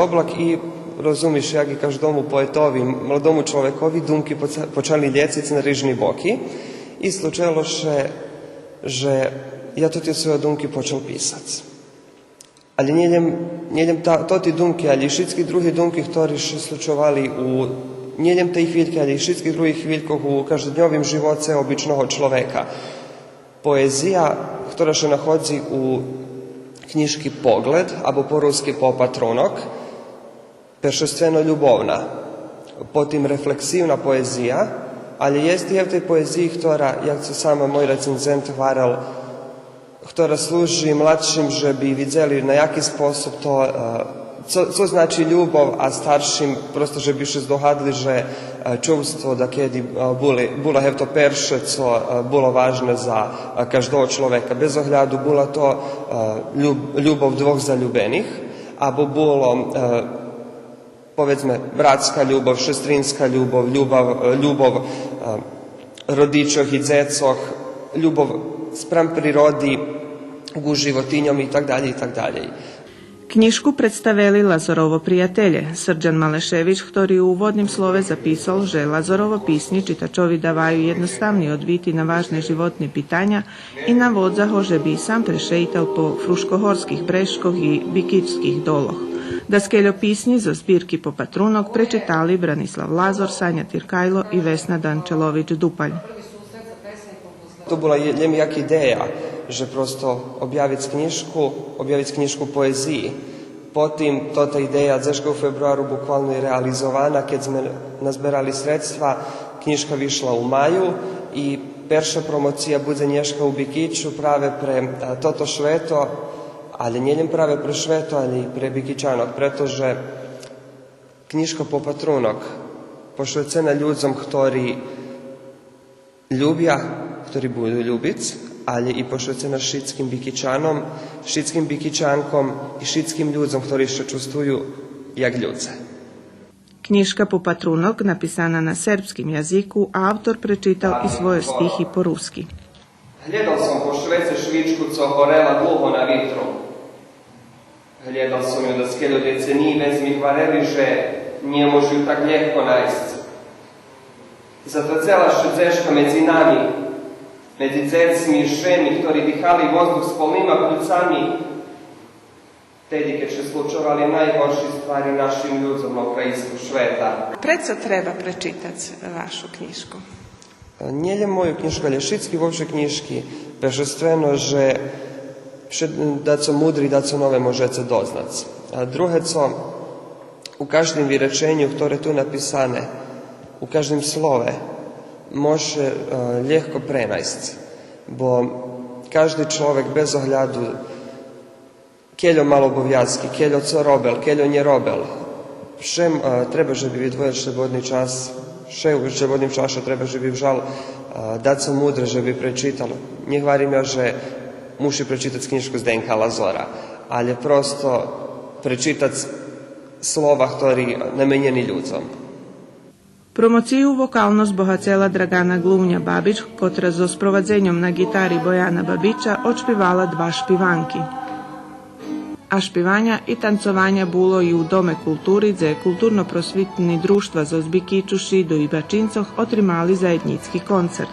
облак и, розумиш, як и каждому поетови, младому чловекови, думки поца-, почали лєциц на рижни боки. И случело ше же я тоти свойо думки почал писац. Алє нє лєм, нє лєм та, тоти думки, алє и шицки други думки хтори ше случовали у, нє лєм тей хвильки, алє и шицки други хвильки у каждодньовим живоце обичного чловека. Поезия, хтора ше находзи у кнїжки Поглед, або по руски Попатрунок, першенствено любовна, потим рефлексивна поезия, алє єст и гевтей поезиї хтора, як цо сам мой рецензент гварел, хтора служи младшим же би видзели на яки способ то, е, цо, цо значи любов, а старшим просто же би ше здогадли же, е, чувство дакеди, е, були, була гевто перше цо, е, було важне за, е, каждого чловека. Без огляду була то, е, люб-, любов двох залюбених, або було, е, поведзме, братска любов, шестринска любов, любов, е, любов, е, родичох и дзецох, любов спрам природи, ґу животиньом и так далєй, и так далєй. Кнїжку представели Лазорово приятелє. Срдян Малешевич, хтори у уводним слове записал же Лазорово писнї читачови даваю єдноставни одвити на важни животни питаня, и наводза го же би и сам прешейтал по Фрушкогорских брешкох и Бикичских долох. Даскельо писнї зоз збирки Попатрунок пречитали Бранислав Лазор, Саня Тиркайло и Весна Данчалович-Дупаль. То була є-, лєм як идея, же просто обявиц кнїжку, обявиц кнїжку поезиї. Потим тота идея дзешка у фебруару буквално и реализована, кед зме назберали средства, кнїжка вишла у маю и перша промоция будзе нєшка у Бикичу праве пре, а, тото швето, алє нє лєм праве пре швето, алє и пре Бикичанох, прето же кнїжка Попатрунок пошвецена людзом хтори любя, хтори буду любиц, алє и пошвецена шицким Бикичаном, шицким Бикичанком и шицким людзом хтори ше чувствую як людзе. Кнїжка Попатрунок написана на сербским язику, а автор пречитал и свойо стихи по руски. Глєдал сом по швеце швичку цо горела длуго на витру. Глєдал сом ю даскельо децениї, вец ми гварели же нє мож ю так лєгко найсц. Затацела ше дзешка медзи нами, Медзи дзецми, жеми, хтори дихали воздух з полнима плюцами, теди кед ше случовали найгорши ствари нашим людзом на країску швета. Прецо треба пречитац вашу кнїжку? Нє лєм мою кнїжку, але шицки вовше кнїжки, першенствено же ше дацо мудре, дацо нове можеце дознац. А друге цо, у каждим виреченю хторе ту написане, у каждим слове, може, е, лєгко пренайсц, бо кажди чловек без огляду кельо мал обовязки, кельо цо робел, кельо нє робел, вше, е, треба же би видвоєл шлєбодни час, вше у шлєбодним чаше треба же би вжал, е, дацо мудре же би пречитал. Нє гварим я же муши пречитац кнїжку Зденка Лазора, але просто пречитац слова хтори наменєни людзом. Промоцию вокално збогацела Драгана Глувня-Бабич, котра зоз спровадзеньом на ґитари Бояна Бабича одшпивала два шпиванки. А шпиваня и танцованя було и у Доме култури, дзе културно-просвитни дружтва зоз Бикичу, Шиду и Бачинцох отримали заєднїцки концерт.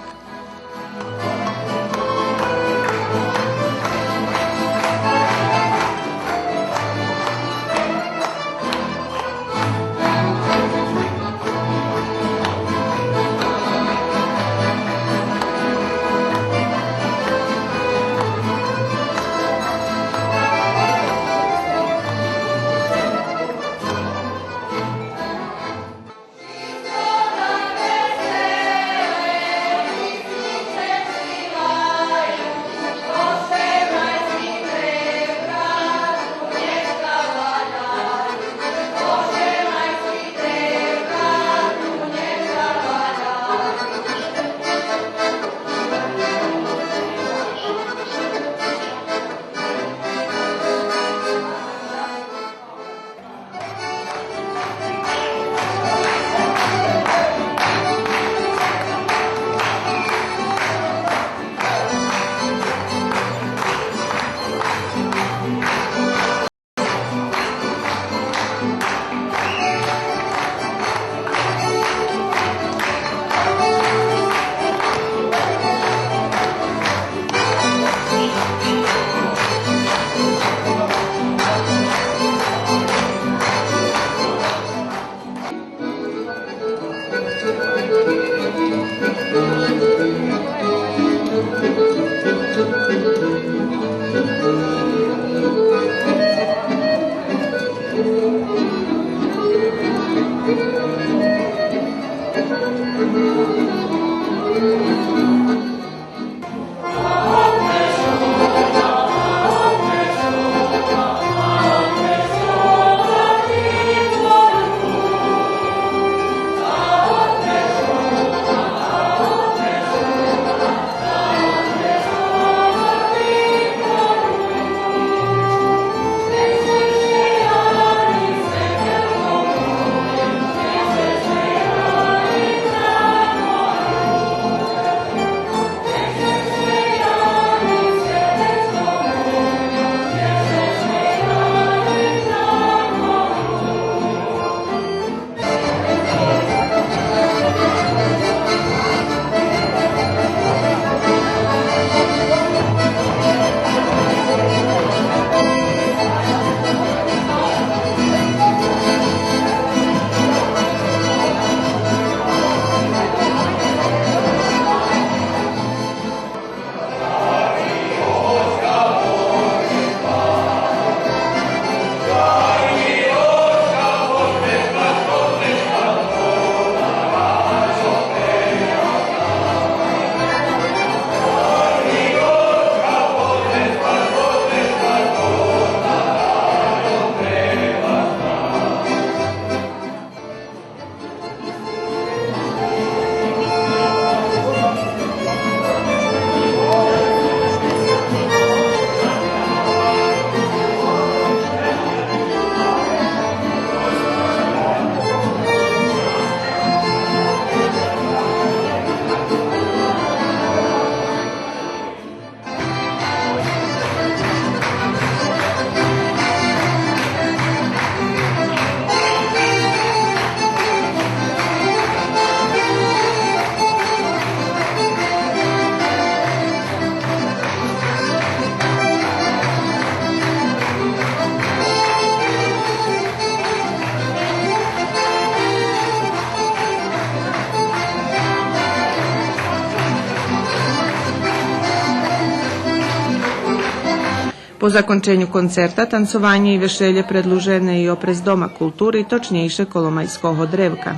По законченю концерта танцованє и вешелє предлужене и опрез Дома култури, точнєйше коло Майского древка.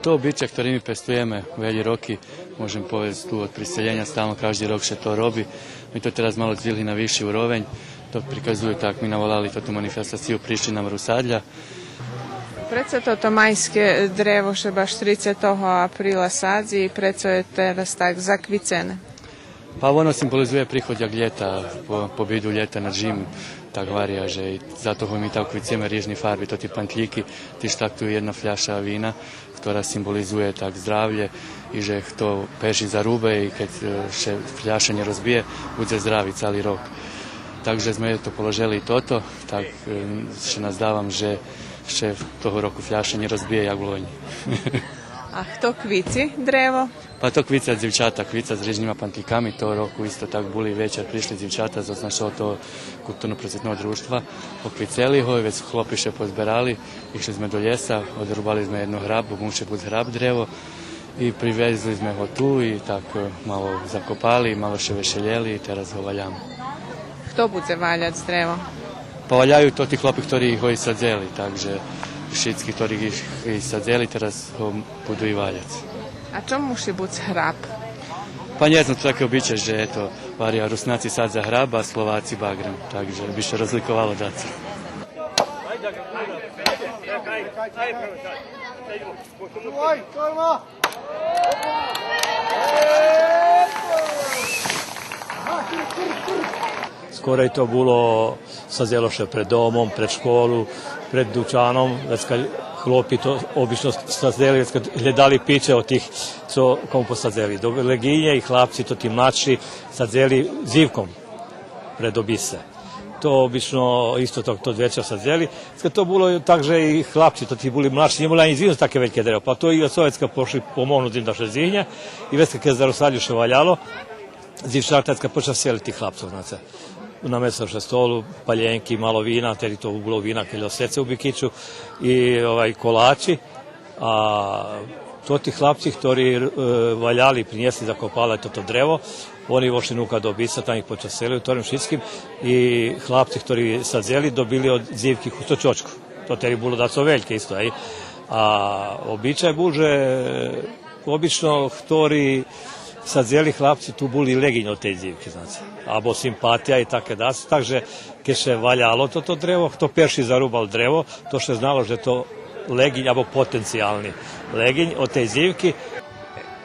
То обичай хтори ми пестуєме велї роки, можем повесц ту од приселєня, стално кажди рок ше то роби. Ми то тераз мало здвигли на висши уровень, то приказую так, ми наволали тоту манифестацию, пришли нам русадля. Прецо тото майске древо ше баш трицетого априла садзи и прецо є тераз так заквицене? Па воно символизує приход як лєта, по-, побиду лєта над жиму, так гваря же и зато го ми так квицеме рижни фарби, тоти пантлїки, тиж так ту єдна фляша вина, котра символизує так здравє и же хто перши заруби и кед, е, ше фляша нє розбиє, будзе здрави цали рок. Так же зме то положели и тото, так, е, ше наздавам же ше того року фляша нє розбиє як лонї. А хто квици древо? Па то квица дзивчата, квица з рижнима пантлїками, того року исто так були вечар, пришли дзивчата з нашого того културно-просвитного дружтва, оквицели го и вец хлопи ше позберали, ишли зме до лєса, одрубали зме єдну грабу, бо муши буц граб древо, и привезли зме го ту и так, е, мало закопали, мало ше вешелєли и тераз го валяме. Хто будзе валяц древо? Па валяю тоти хлопи хтори го и садзели, так же шицки хтори го и садзели, тераз го буду и валяц. А чом муши буц граб? Па нє знам, то таки обичай же, ето, варя, Руснаци садза граб, а Словаци багрем, так же би ше розликовало дацо. Скорей то було, садзело ше пред домом, пред школу, пред дучаном, вецка хлопи то обично садзели, вецка глєдали пице од тих цо кому посадзели. Док леґинє и хлапци, то ти младши, садзели дзивком пред обисце. То обично исто то, то вечар садзели. Вецка то було так же и хлапци, то ти були младши, нє були анї здвигнуц таке вельке древо. Па то и советска пошли помогнуц им да ше здвигнє. И вецка кед зарусадю ше валяло, дзивчата вецка почасели тих хлапцох, знаце. Наместо ше столу, палєнки, мало вина, теди то було вина, кельо сеце у бикичу, и, овай, колачи. А тоти хлапци хтори, е, валяли, принєсли, закопали тото древо, они вошли нука до обисца, там их почасели, у хторим шицким, и хлапци хтори садзели, добили од дзивки хусточочку. То теди було дацо вельке исто, ей. А обичай бул же обично хтори садзели хлапци, ту були леґинь од тей дзивки, знаце, або симпатия и таке дацо. Так же, кед ше валяло тото древо, хто перши зарубал древо, то ше знало же то леґинь або потенциялни леґинь од тей дзивки.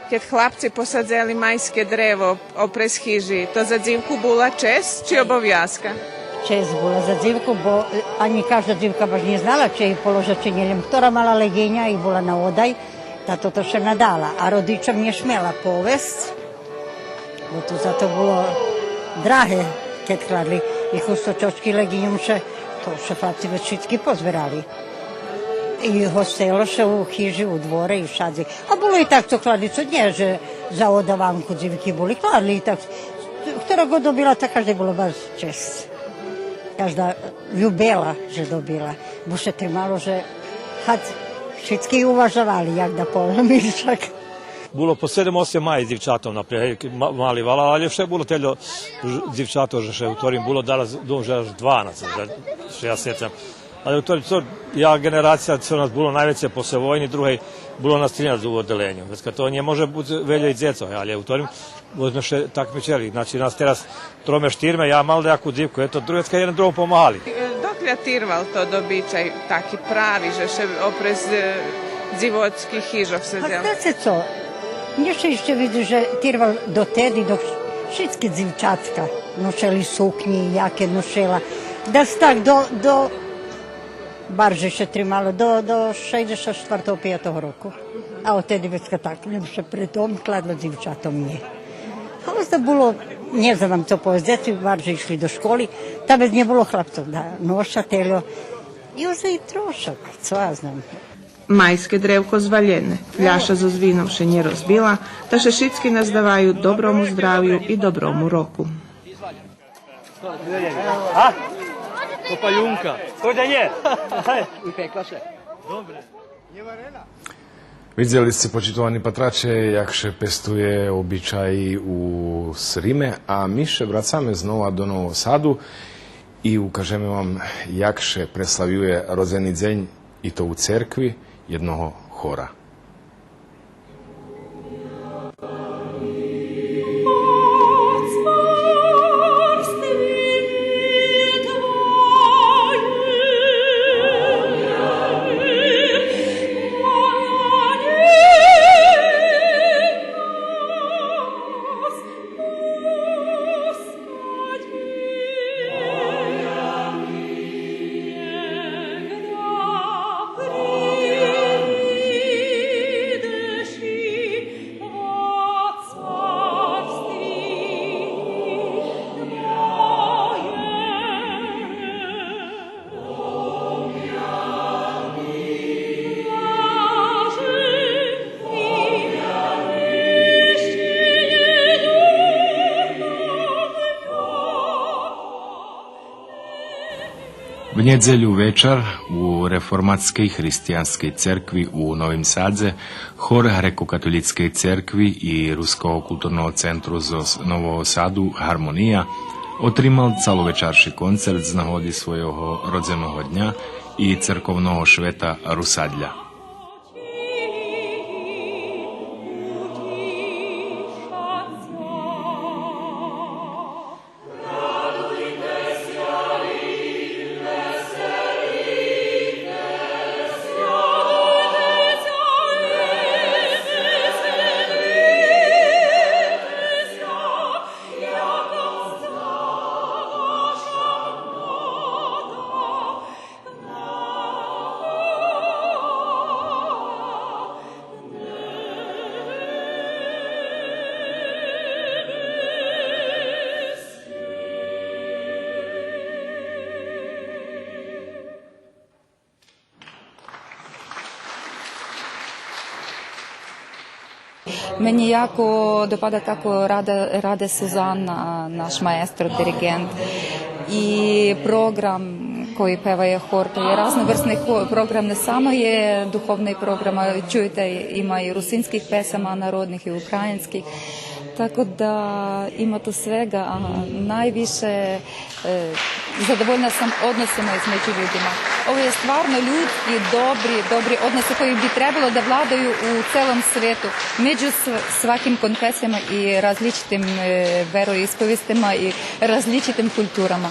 Кед хлапци посадзели майске древо опрез хижи, то за дзивку була чесц чи обовязка? Чесц була за дзивку, бо, е, анї кажда дзивка баш нє знала чи єй положа чи нє, лєм хтора мала леґиня и була на одай, та тото ше надала, а родичом нє шмела повесц, бо то зато було драге, кед кладли и хусточочки леґиньом ше, то ше хлапци вец шицки позберали. И гостело ше у хижи, у дворе и вшадзи. А було и так цо кладли, цо нє же за одаванку дзивки були, кладли и так. Хтора го добила, та каждей було баш чесц. Кажда любела же добила, бо ше тримало же хат шицки уважавали, як да повем, и так. Було по седем-осем май з дзивчатом, например, ма-, мали валал, але вше було тельо ж-, дзивчатох же ше у хторим було, дараз думам же аж дванац, же, же я сецам. Але у хторим цо, я ґенерация, цо нас було найвецей после войни, другей було нас тринац у одделеню. Вецка то нє може буц вельо и дзецох, але у хторим Бо зме ше такмичели. Значи, нас тераз троме-штирме, я мал даяку дзивку, ето, други вецка єден другому помагали. Е, докля тирвал тот обичай таки прави, же ше опрез, е, дзивоцких хижох седзело? Па знаце цо, мнє ше ище видзи же тирвал дотеди, док шицки дзивчатка ношели сукнї, яке ношела. Да с так до, до Барже ше тримало до, до шейдзешат штвартого, пятого року. А од теди вецка так, лєм ше при том кладло дзивчатом, нє. А озда було, нє знам цо повесц, дзеци барже ишли до школи, та вец нє було хлапцох да ноша тельо. И озда и трошок, цо я знам. Майске древко звалене, фляша зоз вином ше нє розбила, та ше шицки наздаваю доброму здравю и доброму року. А? Копалюнка. Кой да нє? Упекла ше. Добре. Видзели сце, почитовани патраче, як ше пестує обичай у Сриме, а ми ше врацаме знова до Нового Саду и укажеме вам як ше преславює родзени дзень, и то у церкви єдного хора. В нєдзелю вечар у Реформатскей християнскей церкви у Новим Садзе хор Грекокатолїцкей церкви и Руского културного центру зоз Нового Саду Гармония отримал цаловечарши концерт з нагоди свойого родзеного дня и церковного швета Русадля. Ми нє яко допада како Рада, Раде Сузана, наш маестро, дириґент. И програм кои певає хор, то є разноврсни хо-, програм, нє само є духовна програма, чуєте, има и русинских песама народних, и українских. Тако да има ту свеґа, а найвише Е, задовольна сам односима између людзима. Ово є стварно людски, добри, добри односи кои би требало да владаю у целом свету, меджу св-, сваким конфесијама и различитим, е, вероисповистима и различитим културама.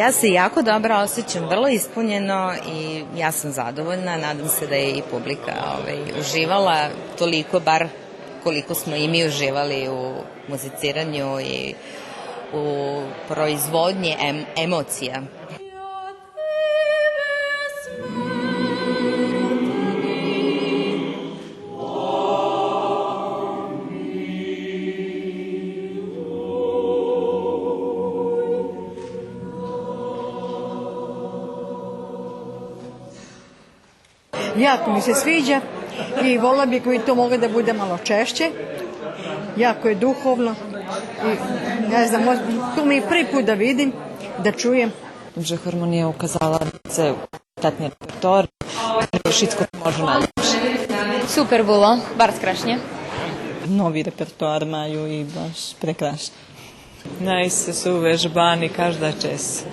Ja se jako dobro osjećam, vrlo ispunjeno i ja sam zadovoljna. Nadam se da je i publika, ovaj, uživala toliko, bar koliko smo i mi uživali u muziciranju i u proizvodnji em-, emocija. Jako mi se sviđa i volela bih bi to moglo da bude malo češće. Jako je duhovno i, ne znam, mo-, to mi je prvi put da vidim, da čujem. Же Гармонія указала це у квалітетни репертоар, шицко може найлєпше. Супер було, барз крашнє. Нови репертоар маю и баш прекрасни. Наисце су вежбани кажда чес.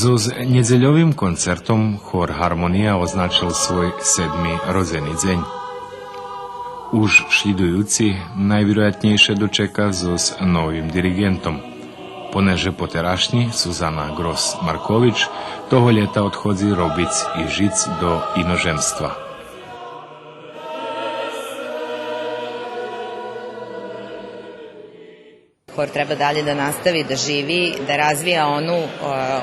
Зоз нєдзельовим концертом хор Гармония означел свой седми родзени дзень. Уж шлїдуюци найвироятнєйше дочека зоз новим дириґентом, понеже потерашнї Сузана Грос Маркович того лєта одходзи робиц и жиц до иножемства. Хор треба далє да настави да живи, да развија ону, е,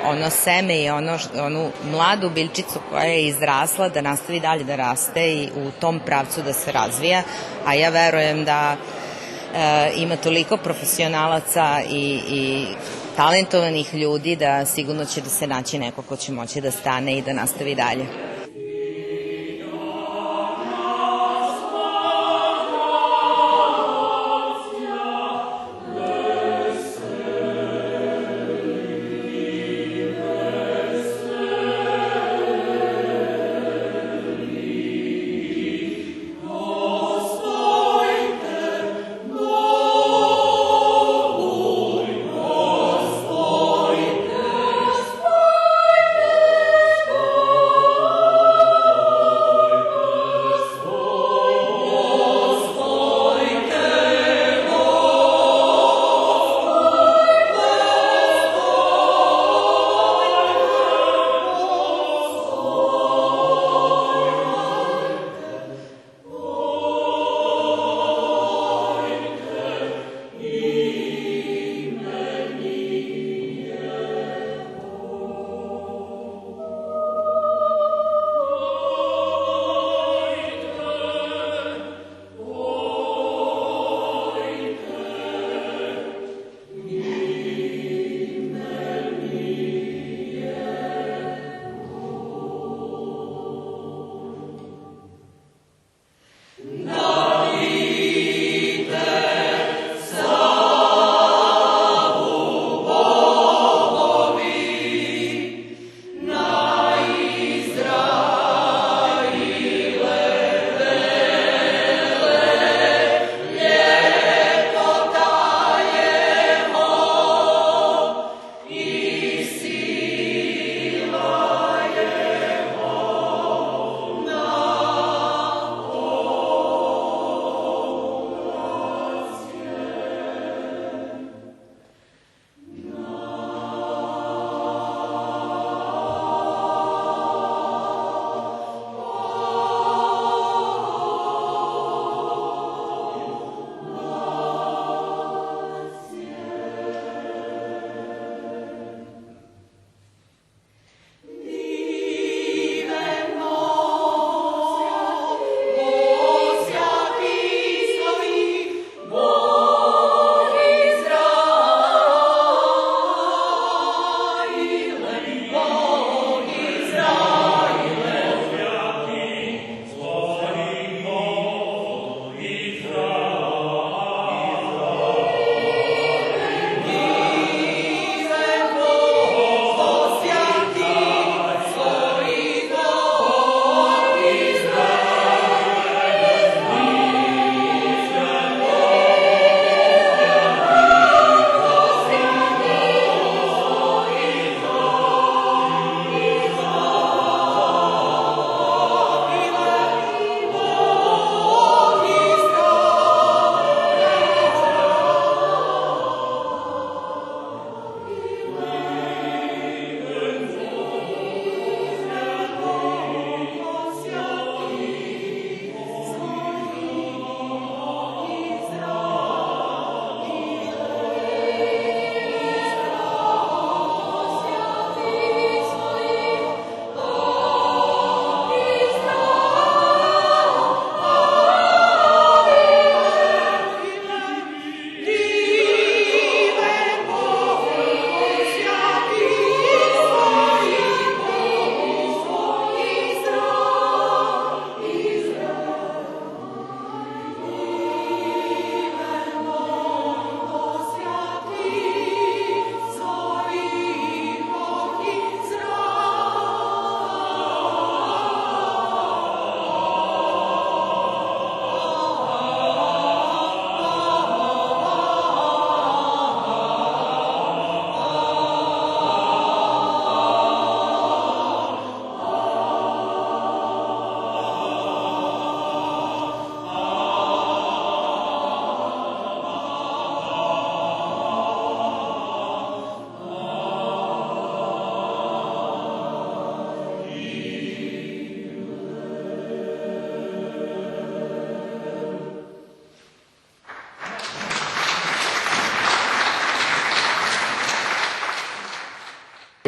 оно семе и оно ш-, ону младу бильчицу која је израсла, да настави далје да расте и у том правцу да се развија. А ја верујем да, е, има толико професионалаца и, и талентованих људи да сигурно ће да се наћи неко ко ће моћи да стане и да настави далје.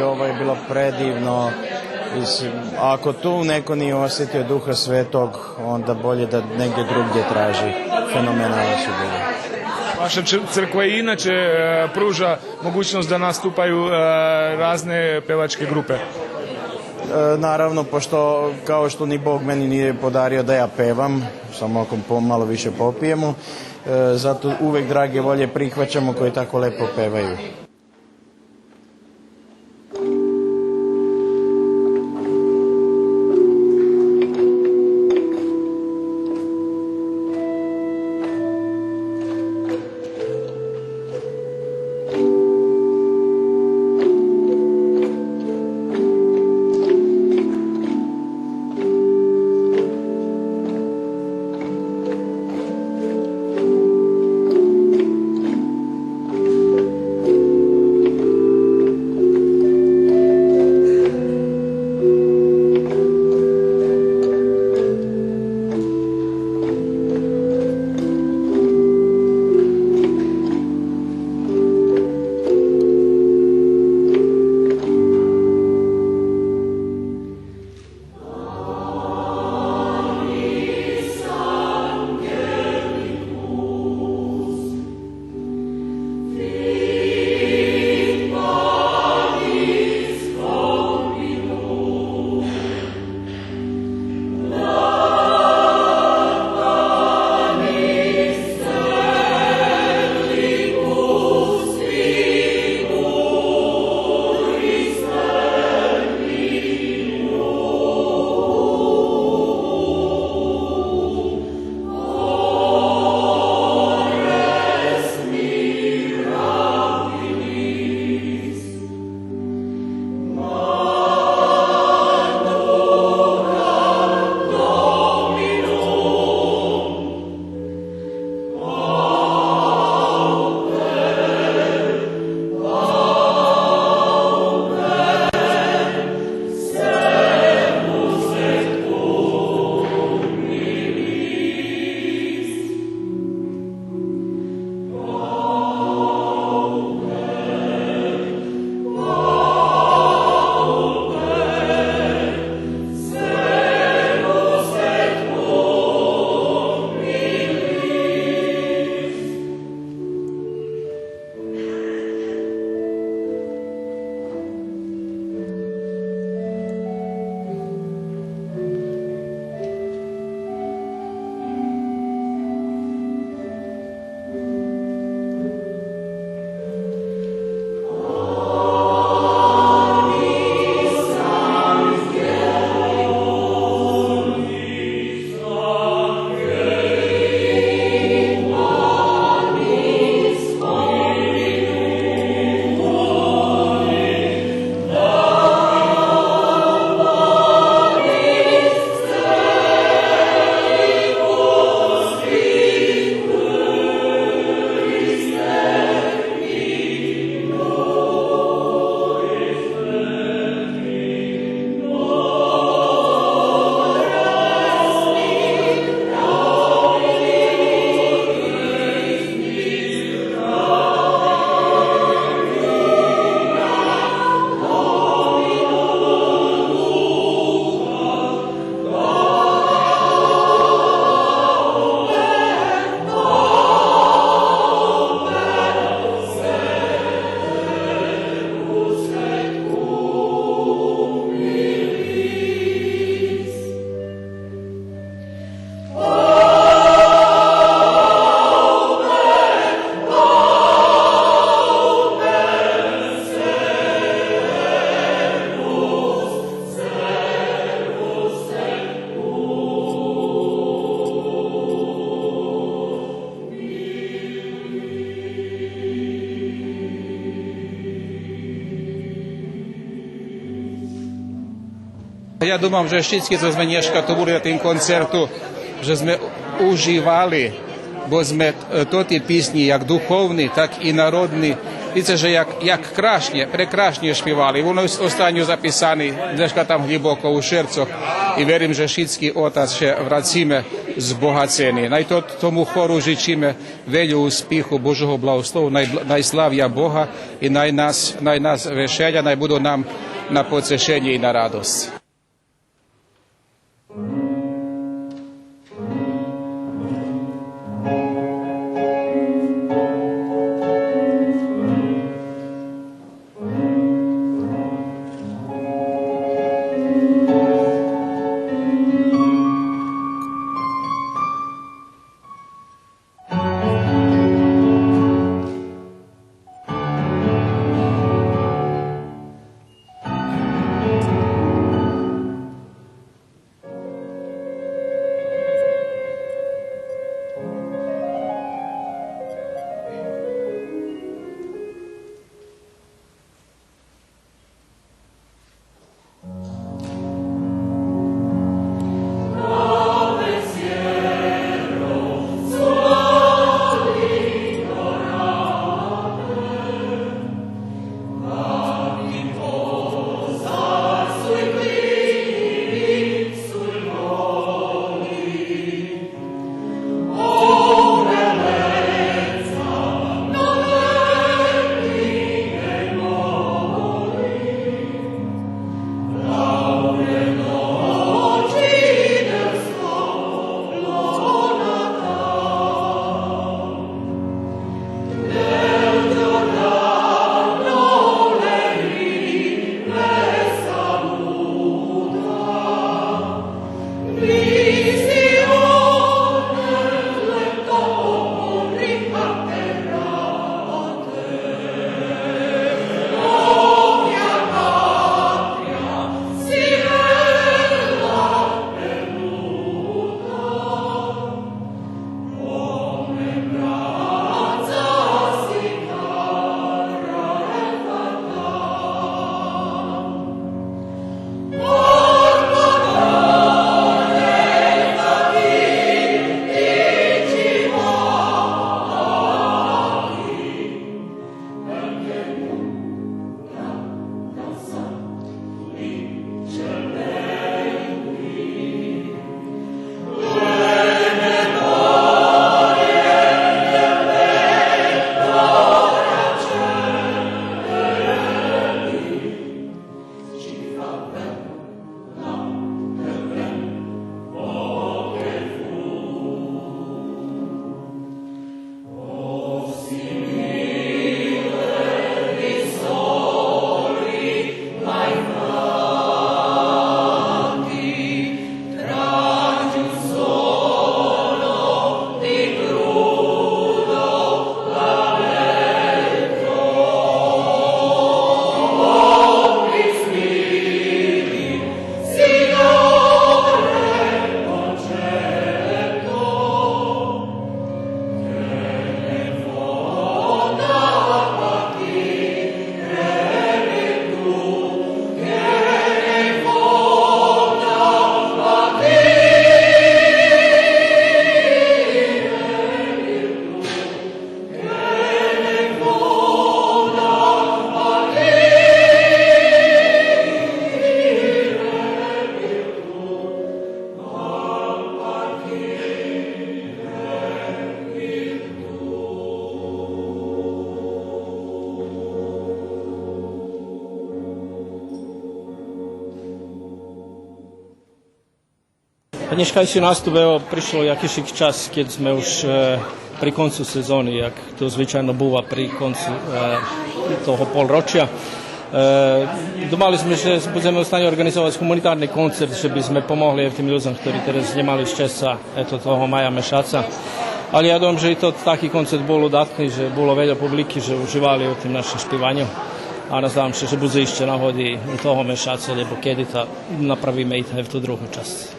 Ovo je bilo predivno. Mislim, ako tu neko nije osjetio Duha Svetog, onda bolje da negdje drugdje traži. Fenomenalno su bili. Vaša cr-, crkva i inače, e, pruža mogućnost da nastupaju, e, razne pevačke grupe? E, naravno, pošto kao što ni Bog meni nije podario da ja pevam, samo ako po-, malo više popijemo, e, zato uvek drage volje prihvaćamo koji tako lepo pevaju. Я думам же шицки цо зме нєшка ту були на тим концерту, же зме уживали, бо зме, е, тоти писнї, як духовни, так и народни, видзице же як, як крашнє, прекрашнє шпивали. Воно ос-, останю записани, нєшка там глїбоко у шерцох. И верим же шицки одтадз ше врациме збогацени. Най то, тому хору жичиме вельо успиху, Божого благослову, най, най славя Бога и най нас, най нас вешеля, най буду нам на поцешенє и на радосц. Нєшкайши наступ, ево, пришло якишик час кед зме уж, е, при концу сезони, як то звичайно бува при концу, е, того полрочя. Е, думали зме же будземе у станю орґанизовац гуманитарни концерт, же би зме помогли тим людзом хтори тераз нє мали щеца, ето, того мая мешаца. Алє я думам же и тот таки концерт бул удатни, же було вельо публики, же уживали у тим нашим шпиваню. А наздавам ше же будзе ище нагоди того мешаца, лєбо кеди, та направиме и ту другу часц.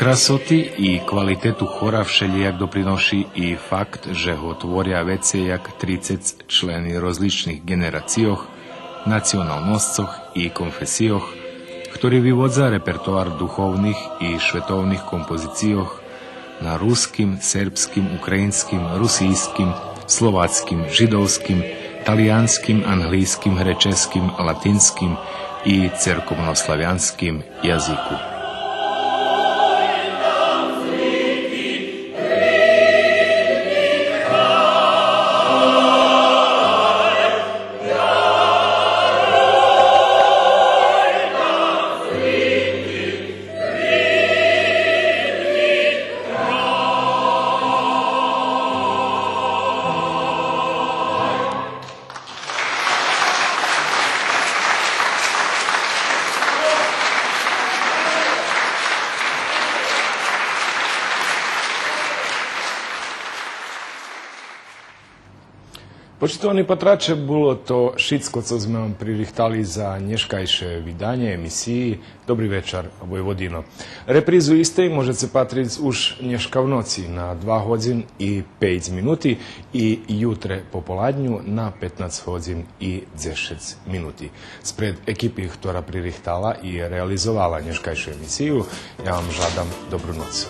Красоти и квалитету хора вшелїяк доприноши и факт же го творя вецей як трицец члени розличних ґенерацийох, националносцох и конфесийох, хтори виводза репертоар духовних и шветовних композицийох на руским, сербским, українским, русийским, словацким, жидовским, талиянским, английским, греческим, латинским и церковнославянским язику. Почитовани патраче, було то шицко цо зме вам пририхтали за нєшкайше виданє емисиї Добри вечар, Войводино. Репризу истей можеце патриц уж нєшка в ноци на два годзин и пейц минути и ютре пополадню на петнац годзин и дзешец минути. Спред екипи хтора пририхтала и реализовала нєшкайшу емисию, я вам жадам добру ноц.